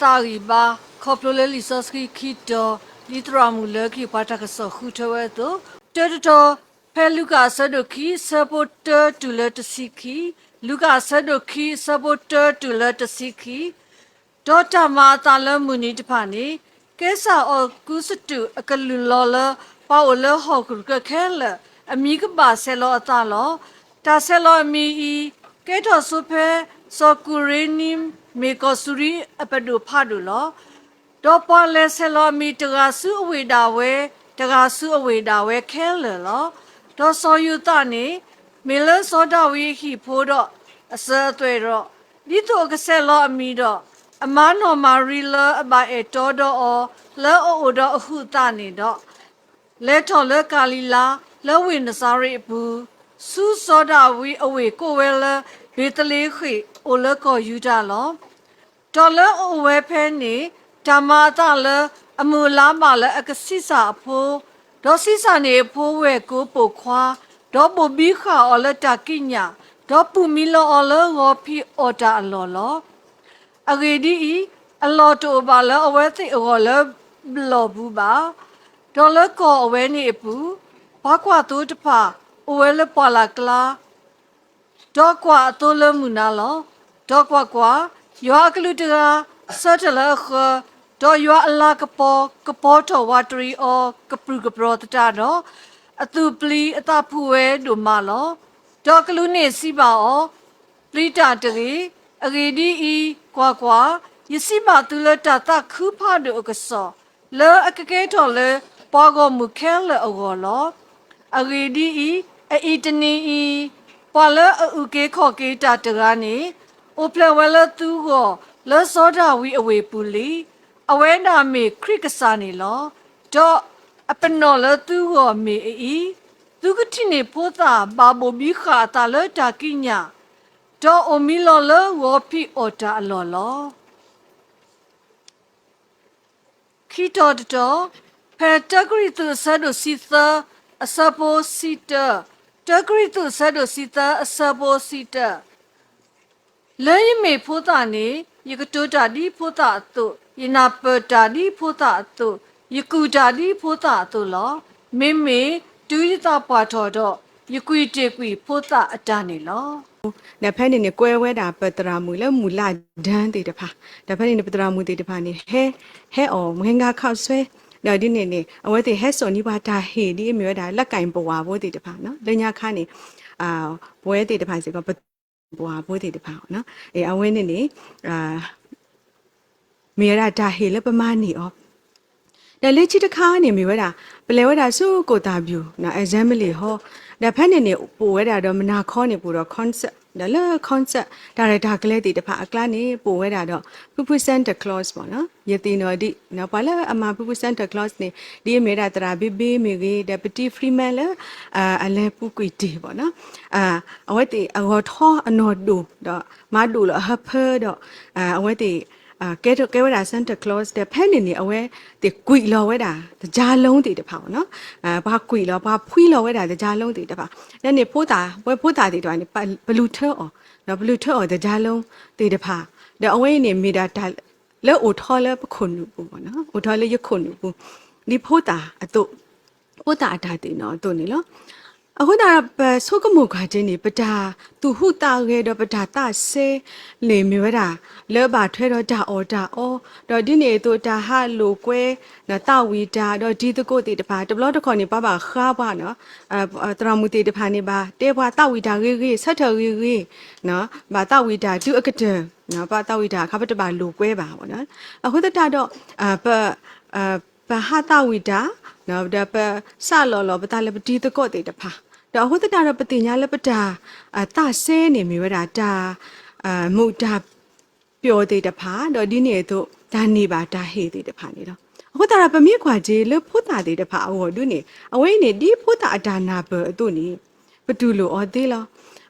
သးဂံၢ်ဘါ, ခီဖျိလၢလံာ်စီဆှံခံတီၤ, ဒ်သရၣ်မုၣ်လၢကဟ့ၣ်ပှၤတၢ်ကစီၣ်ဃုထၢဝဲအသိး, တၢတတီၤ, ဖဲလူၤကၣ်အဆၢဒိၣ်ခံ အဆၢဖိတၢတုၤလၢတဆံခံ, လူၤကၣ်အဆၢဒိၣ်ခံ အဆၢဖိတၢတုၤလၢတဆံခံ, ဒီးတၢ်မၤအသးလၢမုၢ်နံၤတဖၣ်န့ၣ်, ကဲစၢ်အီးကူစတူးအကလုၢ်လီၤလၢ ပှၤအိၣ်လၢဟီၣ်ခိၣ်တကၢၢ်ခဲလၢာ် အမံၤကဘၣ်ဆဲးလီၤအသးလီၤ. တၢ်ဆဲးလီၤအမံၤအံၤ, ကဲထီၣ်ဆိဖဲ စီၤကူၤရ့နံ မ့ၢ်ကီၢ်စူၤရံအပဒိၣ်ဖးဒိၣ်လီၤ. ဒီးပှၤလဲၤဆဲးလီၤအမံၤတဂၤဆူအဝ့ၢ်ဒၣ်ဝဲ, တဂၤဆူအဝ့ၢ်ဒၣ်ဝဲခဲလၢာ်လီၤ. ဒီးစီၤယိၤသးန့ၣ်, မ့ၢ်လၢစီၤဒၤဝံးအဟံၣ်ဖိဒီးအစၢၤအသွဲၣ်ဒီး, ဒ်သိးအကဆဲးလီၤအမံၤဒီး, အမါနီၢ်မၤရံလၢအဘၣ်အဲၣ်တီဒီးအီၤ, လၢအအိၣ်ဒီးအဟုးအသးန့ၣ်ဒီး, လဲၤထီၣ်လၢကၤလံၤလါ, လၢဝ့ၢ်နစၤရ့းအပူၤ, ဆူစီၤဒၤဝံးအဝ့ၢ်ကိးဝဲလၢ ဘ့းသလ့ဃ့ၣ် အိၣ်လၢကီၢ်ယူဒၤလီၤ. ဒီးလၢအအိၣ်ဝဲဖဲန့ၣ်, တၢ်မၤအသးလၢအမုၢ်အလါဘၣ်လၢအကဆံးစၢ်အဖိ, ဒီးဆံးစၢ်န့ၢ်အဖိဝဲၢ်ကိာ်ပိာ်ခွါ, ဒီးဘိၣ်ဘံဃာ်အီၤလၢတၢ်ကံးညာ်, ဒီးပူၢ်မံလီၤအီၤလၢဂီၤဖံးအီၣ်တၢ်အလီၢ်လီၤ. အဂ့ၢ်ဒ်အံၤ, အလီၢ်တအိၣ်ဘၣ်လၢအဝဲသ့ၣ်အဂီၢ်လၢဘျီၣ်ပူၤဘၣ်. ဒီးလၢကီၢ်အဝဲန့ၣ်အပူၤ, ပှၤကွၢ်သိတဖၣ် အိၣ်ဝဲလၢပှၢ်လၢ်ကျါ, ဒီးကွၢ်အသိလၢမုၢ်နၤလီၤ. ဒီးကွၢ်ကွၢ်, ယွၤအကလူးတဂၤ ဆၢထၢၣ်လၢအဃၢၤ, ဒီးယွၤအလၤကပီၤကပီၤထီၣ်ဝးတရံးအီၤ ကပြုၢ်ကပြီၤသတးဒီး, အသူၣ်ပျံၤအသးဖုးဝဲဒိၣ်မးလီၤ. ဒီးကလူးန့ၣ်စံးဘၣ်အီၤ, ပျံၤတၢ်တဂ့ၤ. အဂ့ၢ်ဒ်အံၤ, ကွၢ်ကွၢ်, ယစံးဘၣ်သုလၢတၢ်သးခုဖးဒိၣ်အကစီၣ်, လၢအကကဲထီၣ်လၢပှၤဂီၢ်မုၢ်ခဲလၢာ်အဂီၢ်လီၤ. အဂ့ၢ်ဒ်အံၤ, အအံၤတနံၤအံၤ, ပှၤလၢအအုၣ်က့ၤခီၣ်က့ၤတၢ်တဂၤန့ၣ်, အိၣ်ဖျဲၣ်ဝဲလၢသုဂီၢ် လၢစီၤဒၤဝံးအဝ့ၢ်ပူၤလံ. အဝဲဒၣ်မ့ၢ်ခရံာ်ကစၢ်န့ၣ်လီၤ. ဒီးအပနီၣ်လၢသုဂီၢ်မ့ၢ်အအံၤ, သုကထံၣ်န့ၢ်ဖိသၣ်ဘၣ်ဘိၣ်ဘံဃာ်အသးလၢတၢ်ကံးညာ်, ဒီးအိၣ်မံလီၤလၢဂီၤဖံးအီၣ်တၢ်အလီၢ်လီၤ. ခံတီၤတတီၤ, ဖဲတၢကရံၣ်သူးအဆၢဒိၣ်ဆံသၢ, အဆၢဖိဆံတၢ, တၢကရံၣ်သူးအဆၢဒိၣ်ဆံသၢ အဆၢဖိဆံတၢ, လၢယမ့ၢ်ဖိသၣ်န့ၣ်, ယကတိၤတၢ်ဒ်ဖိသၣ်အသိး, ယနၢ်ပၢၢ်တၢ်ဒ်ဖိသၣ်အသိး, ယကူၣ်တၢ်ဒ်ဖိသၣ်အသိးလီၤ. မ့မ့ၢ်တုၤယသးပှၢ်ထီၣ်ဒီး, ယကွံာ်တ့ၢ်ကွံာ်ဖိသၣ်အတၢ်န့ၣ်လီၤ. ဒီးဖဲန့ၣ်န့ၣ် ကွဲဝဲဒၣ်ပသရၣ်မုၣ်လၢမုၢ်လၢ်ဒၢသ့ၣ်တဖၣ်, ဒီးဖဲန့ၣ်န့ၣ် ပသရၣ်မုၣ်သ့ၣ်တဖၣ်န့ၣ် ဟဲ, ဟဲအီၣ်မွဲငါခီၣ်ဆွဲ, ဒီးဒ်န့ၣ်န့ၣ် အဝဲသ့ၣ်ဟဲစိာ်န့ၢ်ပှၤတၢ်ဟ့ၣ်ဒ်အမ့ၢ်ဝဲဒၣ် လၢကၣ်ပဝါဖိသ့ၣ်တဖၣ်, လၢညါခါန့ၣ် ပဝဲသ့ၣ်တဖၣ်စ့ၢ်ကီး ပဝါဖိသ့ၣ်တဖၣ်, အဝဲန့ၣ်န့ၣ် မ့ၢ်ဝဲဒၣ်တၢ်ဟ့ၣ်လၢပမၤန့ၢ်အီၤ, ဒီးလၢခံတခါန့ၣ်မ့ၢ်ဝဲဒၣ် ပလဲၤဝဲဒၣ်ဆူကိၣ်သၣ်ဘျူး assembly hall, ဒီးဖဲန့ၣ်န့ၣ် ပအိၣ်ဝဲဒၣ်ဒီးမုၢ်နၤခီန့ၣ် ပအိၣ်ဒီး concert, ဒီးလၢ concert တၢ်ရဲၣ်တၢ်ကျဲၤသ့ၣ်တဖၣ်အကျါန့ၣ် ပအိၣ်ဝဲဒၣ်ဒီး ဖုဖု Santa Claus ဘၣ်နီၤ, ယသ့ၣ်နီၣ်ဒ် ပှၤလၢအမၤဖုဖု Santa Claus န့ၣ် ဒ်အမ့ၢ်ဝဲဒၣ်သရၣ်ဘ့ဘ့မ့ၢ်ဂ့ၤ ဒီး Petite Freeman လၢ အလဲၤပူၤကွံာ်တ့ၢ်ဘၣ်နီၤ, အဝဲသ့ၣ်အဂီၤထီအနီၢ်ဒိၣ် ဒီးမၤဒိၣ်လီၤအဟၢဖၢဒီး အဝဲသ့ၣ် ကဲထီၣ်ကဲဝဲဒၣ် Santa Claus ဒီးဖဲန့ၣ်န့ၣ် အဝဲသ့ၣ်ကွံာ်လီၤဝဲဒၣ် သကြားလုံး သ့ၣ်တဖၣ်ဘၣ်နီၤ, ပှၤကွံာ်လီၤ ပှၤဖှံလီၤဝဲဒၣ် သကြားလုံး သ့ၣ်တဖၣ်, ဒီးန့ၣ်ဖိသၣ် ပဝဲဖိသၣ်သ့ၣ်တဖၣ်န့ၣ် ပလူၤထၢအီၤ, ဒီးပလူၤထၢအီၤ သကြားလုံး သ့ၣ်တဖၣ်, ဒီးအဝဲအံၤန့ၣ်မ့ၢ်ဒၣ်တၢ်လၢအိၣ်ထီလၢပခိၣ်နူာ်ပူၤဘၣ်နီၤ, အိၣ်ထီလၢယခိၣ်နူာ်ပူၤ, ဒ်ဖိသၣ်အသိး ဖိသၣ်အတၢ်သ့ၣ်နီၣ်အသိးန့ၣ်လီၤ. အဃိသတးဒီး ပဆိကမိၣ်ကွၢ်က့ၤန့ၣ် ပတၢ်သူၣ်ဟူးသးဂဲၤဒီးပတၢ်သးစဲန့ၣ်မ့ၢ်ဝဲဒၣ် လၢဘၣ်ထွဲဒီးတၢ်အီၣ်တၢ်အီ, ဒီးဒ်န့ၣ်အသိးတၢ်ဟးလိာ်ကွဲ သးဝံၣ်တၢ် ဒီးတံၤသကိးသ့ၣ်တဖၣ် တဘျီတခီၣ်န့ၣ် ပှၤဘၣ်ဃးပှၤနီၤ, သရၣ်မုၣ်သ့ၣ်တဖၣ်န့ၣ် ဘၣ်တဲပှၤသးဝံၣ်တၢ်ဂ့ၤဂ့ၤ ဆၢထၢၣ်ဂ့ၤဂ့ၤ, ဘၣ်သးဝံၣ်တၢ်တုၤအကတၢၢ်, ဘၣ်သးဝံၣ်တၢ်အခါ ပတဘၣ်လိာ်ကွဲဘၣ်ဘၣ်နီၤ, အဃိသတးဒီး ပ ပဟးသးဝံၣ်တၢ် ဒီးပစးလီၤလီၤပသးလၢပတံၤသကိးသ့ၣ်တဖၣ်, ဒီးအဃိသတးဒီးပသ့ၣ်ညါလၢပတၢ်သးစဲန့ၣ်မ့ၢ်ဝဲဒၣ်တၢ်မုာ်တၢ်ပျီၣ်သ့ၣ်တဖၣ်, ဒီးဒ်န့ၣ်အသိးတၢ်န့ၢ်ဘၣ်တၢ်ဟ့ၣ်သ့ၣ်တဖၣ်န့ၣ်လီၤ. အဃိသတးဒီးပမ့ၢ်ကွၢ်က့ၤလၢဖိသၣ်သ့ၣ်တဖၣ်အဂီၢ်ဒုန့ၣ် အဝဲအံၤန့ၣ် ဒ်ဖိသၣ်အတၢ်နၢ်ပၢၢ်အသိးန့ၣ် ပတူၢ်လိာ်အီၤသ့လီၤ.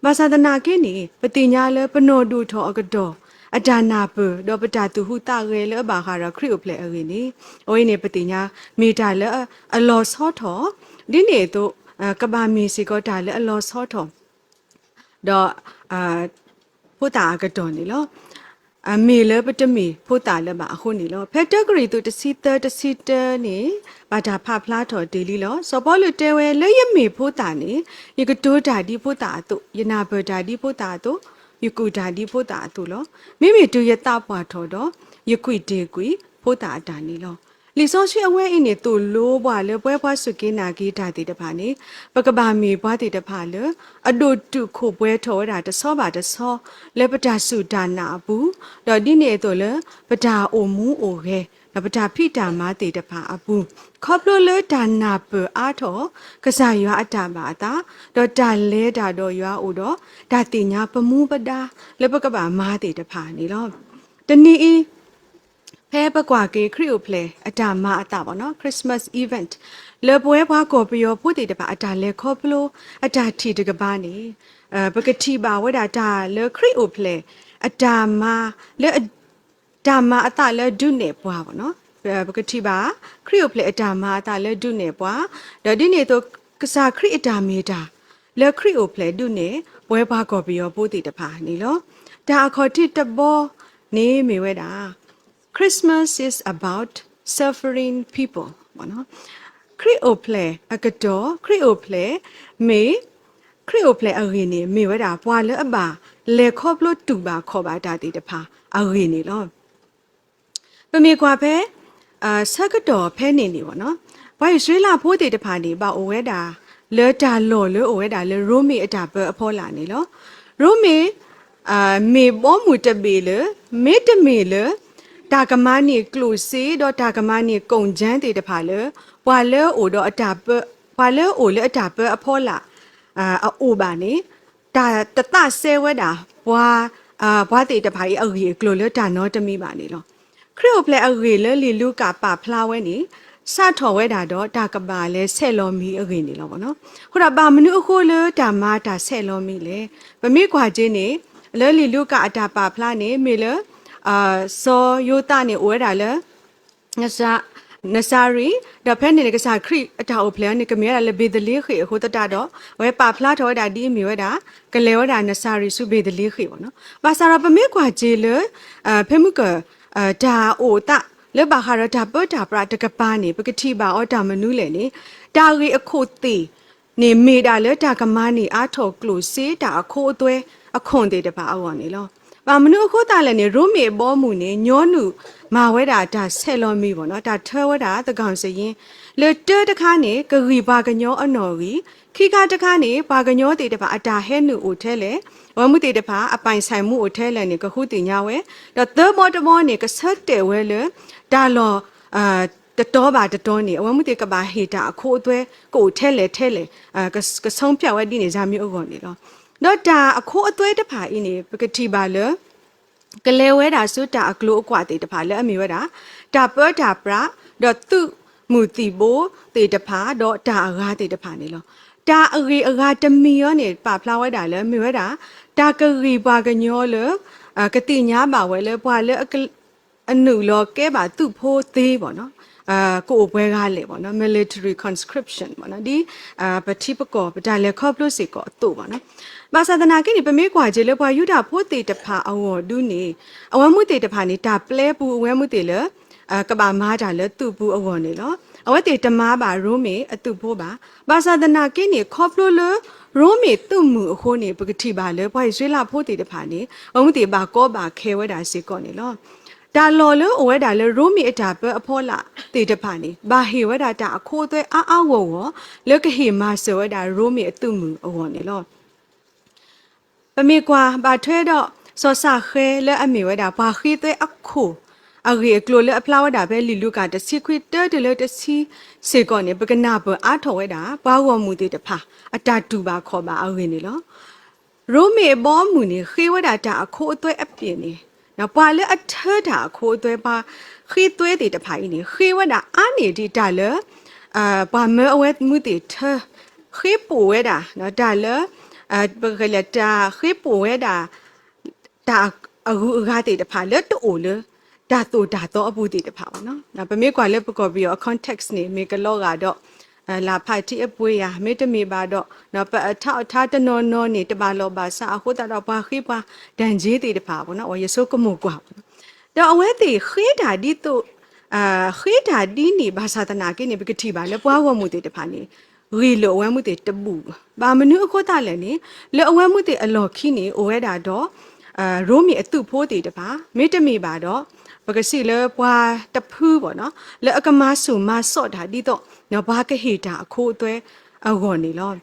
ဘၣ်ဆၣ်သနာ်က့န့ၣ် ပသ့ၣ်ညါလၢပနီၢ်ဒိၣ်ထီၣ်အကတီၢ် အတၢ်နၢ်ပၢၢ် ဒီးပတၢ်သူၣ်ဟူးသးဂဲၤလၢအဘၣ်ဃးဒီးခရံာ်အိၣ်ဖျဲၣ်အဂ့ၢ်န့ၣ် အဝဲအံၤန့ၣ် ပသ့ၣ်ညါ မ့ၢ်တၢ်လၢအလီၤဆီထီၣ်, ဒ်န့ၣ်အသိး ကဘၣ်မ့ၢ်စ့ၢ်ကီးတၢ်လၢအလီၤဆီထီၣ် ဒီး ဖိသၣ်အကတီၢ်န့ၣ်လီၤ. မ့ၢ်လၢပတမ့ၢ်ဖိသၣ်လၢၤဘၣ်အဃိန့ၣ်လီၤ. ဖဲတၢကရံၣ်သူးတဆံသၢတဆံတၢန့ၣ် ဘၣ်တၢ်ဖးဖျါထီၣ်တ့ၢ်လံလီၤ. စီၤပီလူးတဲဝဲ လၢယမ့ၢ်ဖိသၣ်န့ၣ် ယကတိၤတၢ်ဒ်ဖိသၣ်အသိး, ယနၢ်ပၢၢ်တၢ်ဒ်ဖိသၣ်အသိး, ယကူၣ်တၢ်ဒ်ဖိသၣ်အသိးလီၤ. မ့မ့ၢ်တုၤယသးပှၢ်ထီၣ်ဒီး ယကွံာ်တ့ၢ်ကွံာ်ဖိသၣ်အတၢ်န့ၣ်လီၤ. လံာ်စီဆှံအဝဲအံၤန့ၣ် သိၣ်လိပှၤလၢပဝဲပှၤစူၢ်က့ၤနာ်က့ၤတၢ်သ့ၣ်တဖၣ်န့ၣ် ပကဘၣ်မ့ၢ်ပှၤသ့ၣ်တဖၣ်လၢ အဒိၣ်တုာ်ခိၣ်ပှဲၤထီၣ်ဝဲဒၣ်တဆီဘၣ်တဆီ လၢပတၢ်စူၢ်တၢ်နာ်အပူၤ, ဒီးဒ်န့ၣ်အသိးလၢ ပတၢ်အိၣ်မူအိၣ်ဂဲၤ, ဒီးပတၢ်ဖံးတၢ်မၤသ့ၣ်တဖၣ်အပူၤ, ခီဖျိလၢတၢ်နၢ်ပၢၢ်အါထီၣ် ကစၢ်ယွၤအတၢ်ဘၣ်အသး, ဒီးတၢ်လဲၤတၢ်ဒီးယွၤအိၣ်ဒီး တၢ်သ့ၣ်ညါပမူပဒါ လၢပကဘၣ်မၤသ့ၣ်တဖၣ်န့ၣ်လီၤ. တနံၤအံၤ ဖဲပကွၢ်က့ၤခရံာ်အိၣ်ဖျဲၣ်အတၢ်မၤအသးပေါ့နော်, Christmas event လၢပဝဲပှၤကီၢ်ပယီၤဖိသ့ၣ်တဖၣ် အတၢ်လဲၤခီဖျိအတၢ်ထံၣ်တကပၤန့ၣ်, ပကထံၣ်ဘၣ်ဝဲဒၣ်တၢ်လၢခရံာ်အိၣ်ဖျဲၣ်အတၢ်မၤလၢ တၢ်မၤအသးလၢဒုးနဲၣ်ပှၤပေါ့နော်. ပကထံၣ်ဘၣ် ခရံာ်အိၣ်ဖျဲၣ်အတၢ်မၤအသးလၢဒုးနဲၣ်ပှၤ, ဒီးဒ်န့ၣ်အသိး ကစၢ်ခရံာ်အတၢ်မ့ၢ်တၢ် လၢခရံာ်အိၣ်ဖျဲၣ်ဒုးနဲၣ် ပဝဲပှၤကီၢ်ပယီၤဖိသ့ၣ်တဖၣ်န့ၣ်လီၤ. တၢ်အခီၣ်ထံးတဘီန့ၣ်မ့ၢ်ဝဲဒၣ် Christmas is about suffering people ခရံာ်အိၣ်ဖျဲၣ်အကတီၢ်, ခရံာ်အိၣ်ဖျဲၣ်မ့ၢ်, ခရံာ်အိၣ်ဖျဲၣ်အဂ့ၢ်န့ၣ် မ့ၢ်ဝဲဒၣ် ပှၤလၢအဘၣ်လဲၤခီဖျိတူၢ်ဘၣ်ခီၣ်ဘၣ်တၢ်သ့ၣ်တဖၣ်အဂ့ၢ်န့ၣ်လီၤ. ပမ့ၢ်ကွၢ်ဖဲ ဆၢကတီၢ်ဖဲန့ၣ်န့ၣ်ပေါ့နော်, ပှၤအံၣ်စရ့လးဖိသ့ၣ်တဖၣ်န့ၣ် ဘၣ်အိၣ်ဝဲဒၣ်လၢတၢ်လီၢ်လၢအိၣ်ဝဲဒၣ်လၢရိမ့ၤအတၢ်ပၢအဖီလာ်န့ၣ်လီၤ. ရိမ့ၤ မ့ၢ်ဘီမုၢ်တဘ့ၣ်လၢ မ့တမ့ၢ်လၢ တၢ်ကမၤန့ၢ်ကျိၣ်စ့ ဒီးတၢ်ကမၤန့ၢ် ကိၣ်ကၠၢၣ်သ့ၣ်တဖၣ်လၢ ပှၤလၢအိၣ်ဒီးအတၢ်ပၢ, ပှၤလၢအိၣ်လၢအတၢ်ပၢအဖီလာ် အအိၣ်ဘၣ်န့ၣ် တၢ်တသးစဲဝဲဒၣ် ပှၤ, ပှၤသ့ၣ်တဖၣ်အံၤအဂ့ၢ်အကျိၤလၢတၢ်နီတမံၤဘၣ်န့ၣ်လီၤ. ခရံာ်အိၣ်ဖျဲၣ်အဂ့ၢ်လၢလံာ်လူၤကၣ်ပာ်ဖျါဝဲန့ၣ် စးထီၣ်ဝဲဒၣ်ဒီးတၢ်ကဘၣ်လဲၤဆဲးလီၤမံၤအဂ့ၢ်န့ၣ်လီၤ. အဃိဒီးဘၣ်မနုၤအဃိလၢတၢ်မၤတၢ်ဆဲးလီၤမံၤလဲၣ်. ပမ့ၢ်ကွၢ်က့ၤန့ၣ် လၢလံာ်လူၤကၣ်အတၢ်ပာ်ဖျါန့ၣ် မ့ၢ်လၢ စီၤယိၤသးန့ၣ်အိၣ်ဝဲဒၣ်လၢ နစၤရ့း, ဒီးဖဲန့ၣ်န့ၣ် ကစၢ်ခရံာ်အတၢ်အိၣ်ဖျဲၣ်န့ၣ် ကမ့ၢ်ဝဲဒၣ်လၢဘ့းသလ့ဃ့ၣ်အဃိသတးဒီး အဝဲပာ်ဖျါထီၣ်ဝဲဒၣ်ဒ်အမ့ၢ်ဝဲဒၣ် ကလဲၤဝဲဒၣ်နစၤရ့းဆူဘ့းသလ့ဃ့ၣ်ပေါ့နော်. ဘၣ်ဆၣ်ဒီးပမ့ၢ်ကွၢ်က့ၤလၢ ဖဲမုၢ်ကၢၢ် တၢ်အိၣ်သးလၢဘၣ်ဃးဒီးတၢ်ပၢတၢ်ပြးတကပၤန့ၣ် ပကထံၣ်ဘၣ်အီၤတၢ်မနုၤလဲၣ်န့ၣ် တၢ်ဂ့ၢ်အခိၣ်သ့ၣ်န့ၣ် မ့ၢ်ဒၣ်လၢတၢ်ကမၤန့ၢ်အါထီၣ်ကျိၣ်စ့တၢ်အခိအသွဲအခွန်သ့ၣ်တဖၣ်အဂီၢ်န့ၣ်လီၤ. ဘၣ်မနုၤအဃိသတးလဲၣ်န့ၣ် ရိမ့ၤအဘီအမုၢ်န့ၣ် ညီနုၢ်မၤဝဲဒၣ်တၢ်ဆဲးလီၤမံၤပေါ့နော်, တၢ်ထၢဝဲဒၣ်သကီၢ်စယ့ၣ် လၢတၢတခါန့ၣ် ကဂံၢ်ပှၤကညီအနီၣ်ဂံၢ်, ခံခါတခါန့ၣ် ပှၤကညီသ့ၣ်တဖၣ်အတၢ်ဟဲနုာ်အိၣ်ထဲလဲၣ်, အဝဲမုၢ်သ့ၣ်တဖၣ် အပိုင်ဆိုင်မှု အိၣ်ထဲလဲၣ်န့ၣ် ကဃုသ့ၣ်ညါဝဲ, ဒီးသၢဘီတဘီန့ၣ် ကဆၢတဲာ်ဝဲလၢ တၢ်လီၢ် တတီၤဘၣ်တတီၤန့ၣ် အဝဲမုၢ်သ့ၣ်ကဘၣ်ဟ့ၣ်တၢ်အခိအသွဲ ကအိၣ်ထဲလဲၣ်ထဲလဲၣ် ကဆုံးဖြတ်ဝဲဒ်န့ၣ် စၢ်မံၤအဂီၢ်န့ၣ်လီၤ. ဒီးတၢ်အခိအသွဲတဖၣ်အံၤန့ၣ် ပကထံၣ်ဘၣ်လၢ ကလဲၤဝဲဒၣ်ဆူတၢ်အကျိၤအကွာ်သ့ၣ်တဖၣ်လၢအမ့ၢ်ဝဲဒၣ် တၢ်ပၢတၢ်ပြး ဒီးသုးမုၢ်သံၣ်ဘိသ့ၣ်တဖၣ် ဒီးတၢ်အဂၤသ့ၣ်တဖၣ်န့ၣ်လီၤ. တၢ်အဂ့ၢ်အဂၤတမံၤအံၤန့ၣ် ပာ်ဖျါဝဲဒၣ်လၢ မ့ၢ်ဝဲဒၣ် တၢ်ကဂံၢ်ပှၤကညီလၢ ကသ့ၣ်ညါဘၣ်ဝဲလၢ ပှၤလၢ အနုာ်လီၤကဲဘၣ်သုးဖိသ့ပေါ့နော်, ကအိၣ်ပှဲၤဂၤလဲၣ်ပေါ့နော်, military conscription ပေါ့နော်, ဒ် ပထံပကီၢ် ပတၢ်လဲၤခီဖျိစ့ၢ်ကီးအသိးပေါ့နော်. ဘၣ်ဆၣ်သနာ်က့န့ၣ် ပမ့ၢ်ကွၢ်က့ၤလၢပှၤယူဒၤဖိသ့ၣ်တဖၣ်အဂီၢ်ဒုန့ၣ် အဝဲမုၢ်သ့ၣ်တဖၣ်န့ၣ် တၢ်ပျဲပူၤအဝဲမုၢ်သ့ၣ်လၢ ကဘၣ်မၤတၢ်လၢသုးပူၤအဂီၢ်န့ၣ်လီၤ. အဝဲသ့ၣ်တမၤဘၣ်ရိမ့ၤအသုးဖိဘၣ်. ဘၣ်ဆၣ်သနာ်က့န့ၣ် ခီဖျိလၢ ရိမ့ၤသုးမုၢ်အဃိန့ၣ် ပကထံၣ်ဘၣ်လၢ ပှၤအံၣ်စရ့လးဖိသ့ၣ်တဖၣ်န့ၣ် အဝဲမုၢ်သ့ၣ်ဘၣ်ကီဘၣ်ခဲဝဲဒၣ်စ့ၢ်ကီးန့ၣ်လီၤ. တၢ်လီၢ်လၢအိၣ်ဝဲဒၣ်လၢရိမ့ၤအတၢ်ပၢအဖီလာ်သ့ၣ်တဖၣ်န့ၣ် ဘၣ်ဟ့ၣ်ဝဲဒၣ်တၢ်အခိအသွဲအါအါဂီၢ်ဂီၢ် လၢကဟ့ၣ်မၤစၢၤဝဲဒၣ်ရိမ့ၤအသုးမုၢ်အဂီၢ်န့ၣ်လီၤ. ပမ့ၢ်ကွၢ်ဘၣ်ထွဲဒီး စီၤၡဃဲလၢအမ့ၢ်ဝဲဒၣ် ပှၤဃ့သွဲအခိၣ် အဂ့ၢ်အကျိၤလၢအဖျါဝဲဒၣ်ဖဲလံာ်လူၤကၣ် တဆံခွံတၢတုၤလၢတဆံစ့ၢ်ကီးန့ၣ် ပကနၢ်ပၢၢ်အါထီၣ်ဝဲဒၣ် ပှၤဂီၢ်မုၢ်သ့ၣ်တဖၣ် အတၢ်တူၢ်ဘၣ်ခီၣ်ဘၣ်အဂ့ၢ်န့ၣ်လီၤ. ရိမ့ၤအဘီအမုၢ်န့ၣ် ဃ့ဝဲဒၣ်တၢ်အခိအသွဲအပျဲၢ်န့ၣ် ပှၤလၢအထၢတၢ်အခိအသွဲ ပှၤဃ့သွဲသ့ၣ်တဖၣ်အံၤန့ၣ် ဃ့ဝဲဒၣ်အါန့ၢ်ဒံးတၢ်လၢ ပှၤမၢအဝဲမုၢ်သ့ၣ်ထၢ ဃ့ပိာ်ဝဲဒၣ် တၢ်လၢ ပကလဲၤတၢ်ဃ့ပိာ်ဝဲဒၣ် တၢ်အဂုၤအဂၤသ့ၣ်တဖၣ်လၢတအိၣ်လၢ တၢ်သိၣ်တၢ်သီအပူၤသ့ၣ်တဖၣ်ဘၣ်နီၤ. ပမ့ၢ်ကွၢ်လၢပကီၢ်ပယီၤအ context န့ၣ် မ့ၢ်ကလီၤဂာ်ဒီး လၢ်ဖးထံအပှ့ၤယၤ မ့တမ့ၢ်ဘၣ်ဒီး ပအထါအီၣ်ထါတနီၤနီၤန့ၣ် တဘၣ်လီၢ်ဘၣ်စးအဃိသတးဒီး ပှၤဃ့ပှၤဒၣ်က့သ့ၣ်တဖၣ် ယဆိကမိၣ်ကွၢ် ဒီးအဝဲသ့ၣ်ဃ့တၢ်ဒ်သိး ဃ့တၢ်ဒ်န့ၣ် ဘၣ်ဆၣ်သနာ်က့န့ၣ် ပကထံၣ်ဘၣ်လၢပှၤဂီၢ်မုၢ်သ့ၣ်တဖၣ်န့ၣ် ဂ့ၢ်လိာ်အဝဲမုၢ်သ့ၣ်တဘူၣ်ဘၣ်. မနုၤအဃိသတးလဲၣ်န့ၣ် လၢအဝဲမုၢ်သ့ၣ်အလီၢ်ခံန့ၣ် အိၣ်ဝဲဒၣ်ဒီး ရိမ့ၤအသုးဖိသ့ၣ်တဖၣ် မ့တမ့ၢ်ဘၣ်ဒီး ပကစံးလၢပှၤတဖုဘၣ်နီၤ လၢအကမၤဆူၣ်မၤစိးတၢ်ဒ်သိး ပှၤကဟ့ၣ်တၢ်အခိအသွဲအဂီၢ်န့ၣ်လီၤ.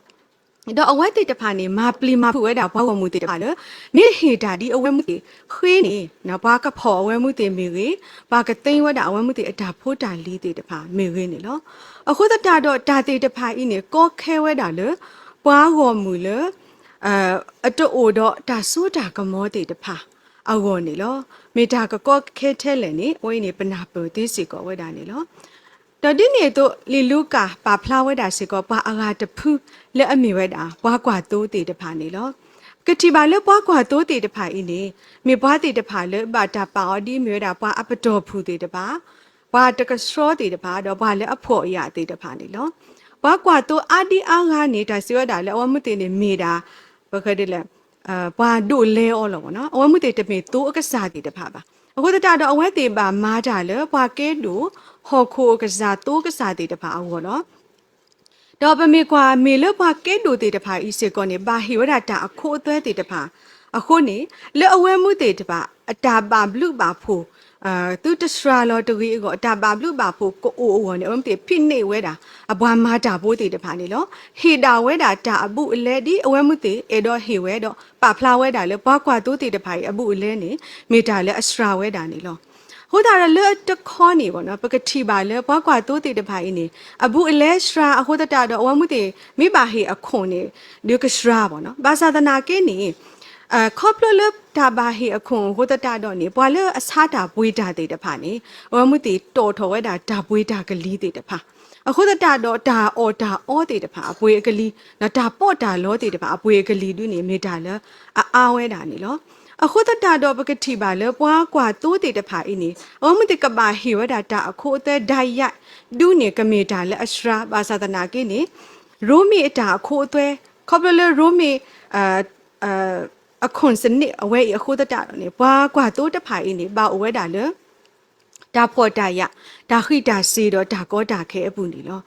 ဒီးအဝဲသ့ၣ်တဖၣ်န့ၣ် မၤပျံၤမၤဖုးဝဲဒၣ်ပှၤဂီၢ်မုၢ်သ့ၣ်တဖၣ်လၢ မ့ၢ်တဟ့ၣ်တၢ်ဒ်အဝဲမုၢ်သ့ၣ်ဃ့န့ၣ် ပှၤကဖီၣ်အဝဲမုၢ်သ့ၣ်မ့ၢ်ဂ့ၤ, ပှၤကသ့ဝဲဒၣ်အဝဲမုၢ်သ့ၣ်အတၢ်ဖိတၢ်လံၤသ့ၣ်တဖၣ်မ့ၢ်ဂ့ၤန့ၣ်လီၤ. အဃိသတးဒီးတၢ်သ့ၣ်တဖၣ်အံၤန့ၣ် ကီခဲဝဲဒၣ်လၢ ပှၤဂီၢ်မုၢ်လၢ အတအိၣ်ဒီးတၢ်စိတၢ်ကမီၤသ့ၣ်တဖၣ်အဂီၢ်န့ၣ်လီၤ. မ့ၢ်တၢ်ကကီခဲထဲလဲၣ်န့ၣ် အဝဲအံၤန့ၣ် ပနၢ်ပၢၢ်သ့စ့ၢ်ကီးဝဲဒၣ်န့ၣ်လီၤ. ဒီးဒ်န့ၣ်အသိး လံာ်လူၤကၣ်ပာ်ဖျါဝဲဒၣ်စ့ၢ်ကီး ပှၤအဂၤတဖုလၢအမ့ၢ်ဝဲဒၣ် ပှၤကွၢ်သိသ့ၣ်တဖၣ်န့ၣ်လီၤ. ပကထံၣ်ဘၣ်လၢပှၤကွၢ်သိသ့ၣ်တဖၣ်အံၤန့ၣ် မ့ၢ်ပှၤသ့ၣ်တဖၣ်လၢဘၣ်တၢ်ပာ်အီၤဒ်အမ့ၢ်ဝဲဒၣ် ပှၤအပတီၢ်ဖုၣ်သ့ၣ်တဖၣ်, ပှၤတကဆှီသ့ၣ်တဖၣ် ဒီးပှၤလၢအဖှီၣ်ယာ်သ့ၣ်တဖၣ်န့ၣ်လီၤ. ပှၤကွၢ်သိအါဒံအါဂၤန့ၣ် တၢ်စံးဝဲဒၣ်လၢအဝဲမုၢ်သ့ၣ်န့ၣ်မ့ၢ်ဒၣ် ပကဒ်လဲၣ် ပှၤဒိးလဲအီၤလီၤ. အဝဲမုၢ်သ့ၣ်တမ့ၢ်သိအကစၢ်သ့ၣ်တဖၣ်ဘၣ်. အဃိသတးဒီးအဝဲသ့ၣ်ဘၣ်မၤတၢ်လၢပှၤကဲဒိၣ်ဟီၣ်ခိၣ်အကစၢ်သိကစၢ်သ့ၣ်တဖၣ်အဂီၢ်လီၤ. ဒီးပမ့ၢ်ကွၢ်မ့ၢ်လၢပှၤကဲဒိၣ်သ့ၣ်တဖၣ်အံၤစ့ၢ်ကီးန့ၣ် ဘၣ်ဟ့ၣ်ဝဲဒၣ်တၢ်အခိအသွဲသ့ၣ်တဖၣ်အဃိန့ၣ် လၢအဝဲမုၢ်သ့ၣ်တဖၣ် အတၢ်ဘၣ်ဘျုးဘၣ်ဖှိၣ် သုတစှၤလီၤတဂ့ၤအဂီၢ် အတၢ်ဘၣ်ဘျုးဘၣ်ဖှိၣ်ကအိၣ်အဂီၢ်န့ၣ် အဝဲမုၢ်သ့ၣ်ဖံးန့ၢ်ဝဲဒၣ် အပှၤမၤတၢ်ဖိသ့ၣ်တဖၣ်န့ၣ်လီၤ. ဟ့ၣ်ဒၣ်ဝဲဒၣ်တၢ်အဘူးအလဲ ဒ်အဝဲမုၢ်သ့ၣ်အဲၣ်ဒိးဟ့ၣ်ဝဲဒီး ပာ်ဖျါဝဲဒၣ်လၢပှၤကွၢ်သိသ့ၣ်တဖၣ်အံၤအဘူးအလဲန့ၣ် မ့ၢ်တၢ်လၢအစှၤဝဲဒၣ်န့ၣ်လီၤ. အဃိသတးဒီးလၢတခီန့ၣ် ပကထံၣ်ဘၣ်လၢပှၤကွၢ်သိသ့ၣ်တဖၣ်အံၤန့ၣ် အဘူးအလဲစှၤအဃိသတးဒီး အဝဲမုၢ်သ့ၣ် မ့ၢ်ဘၣ်ဟ့ၣ်အခိၣ်န့ၣ် ဒုးကစှၤဘၣ်နီၤ. ဘၣ်ဆၣ်သနာ်က့န့ၣ် ခီဖျိလၢတၢ်ဘၣ်ဟ့ၣ်အခိၣ်အဃိသတးဒီးန့ၣ် ပှၤလၢအဆါတၢ်ပှ့ၤတၢ်သ့ၣ်တဖၣ်န့ၣ် အဝဲမုၢ်သ့ၣ်တီၣ်ထီၣ်ဝဲဒၣ်တၢ်ပှ့ၤတၢ်ကလံၤသ့ၣ်တဖၣ် အဃိသတးဒီးတၢ်အီၣ်တၢ်အီသ့ၣ်တဖၣ်အပှ့ၤအကလံၤ ဒီးတၢ်ပီးတၢ်လီသ့ၣ်တဖၣ်အပှ့ၤအကလံၤဒုန့ၣ် မ့ၢ်တၢ်လၢအအါဝဲဒၣ်န့ၣ်လီၤ. အဃိသတးဒီးပကထံၣ်ဘၣ်လၢပှၤကွၢ်သိသ့ၣ်တဖၣ်အံၤန့ၣ် အဝဲမုၢ်သ့ၣ်ကဘၣ်ဟ့ၣ်ဝဲဒၣ်တၢ်အခိအသွဲဒၣ်ယါ ဒုန့ၣ်ကမ့ၢ်တၢ်လၢအစှၤ ဘၣ်ဆၣ်သနာ်က့န့ၣ် ရိမ့ၤအတၢ်အခိအသွဲ ခီဖျိလၢရိမ့ၤ အခွန်စနစ် အဝဲအံၤအဃိသတးဒီးန့ၣ် ပှၤကွၢ်သိတဖၣ်အံၤန့ၣ် ဘၣ်အိၣ်ဝဲဒၣ်လၢ တၢ်ဖှီၣ်တၢ်ယာ်, တၢ်ဃံးတၢ်စ့ၤဒီးတၢ်ကီတၢ်ခဲအပူၤန့ၣ်လီၤ.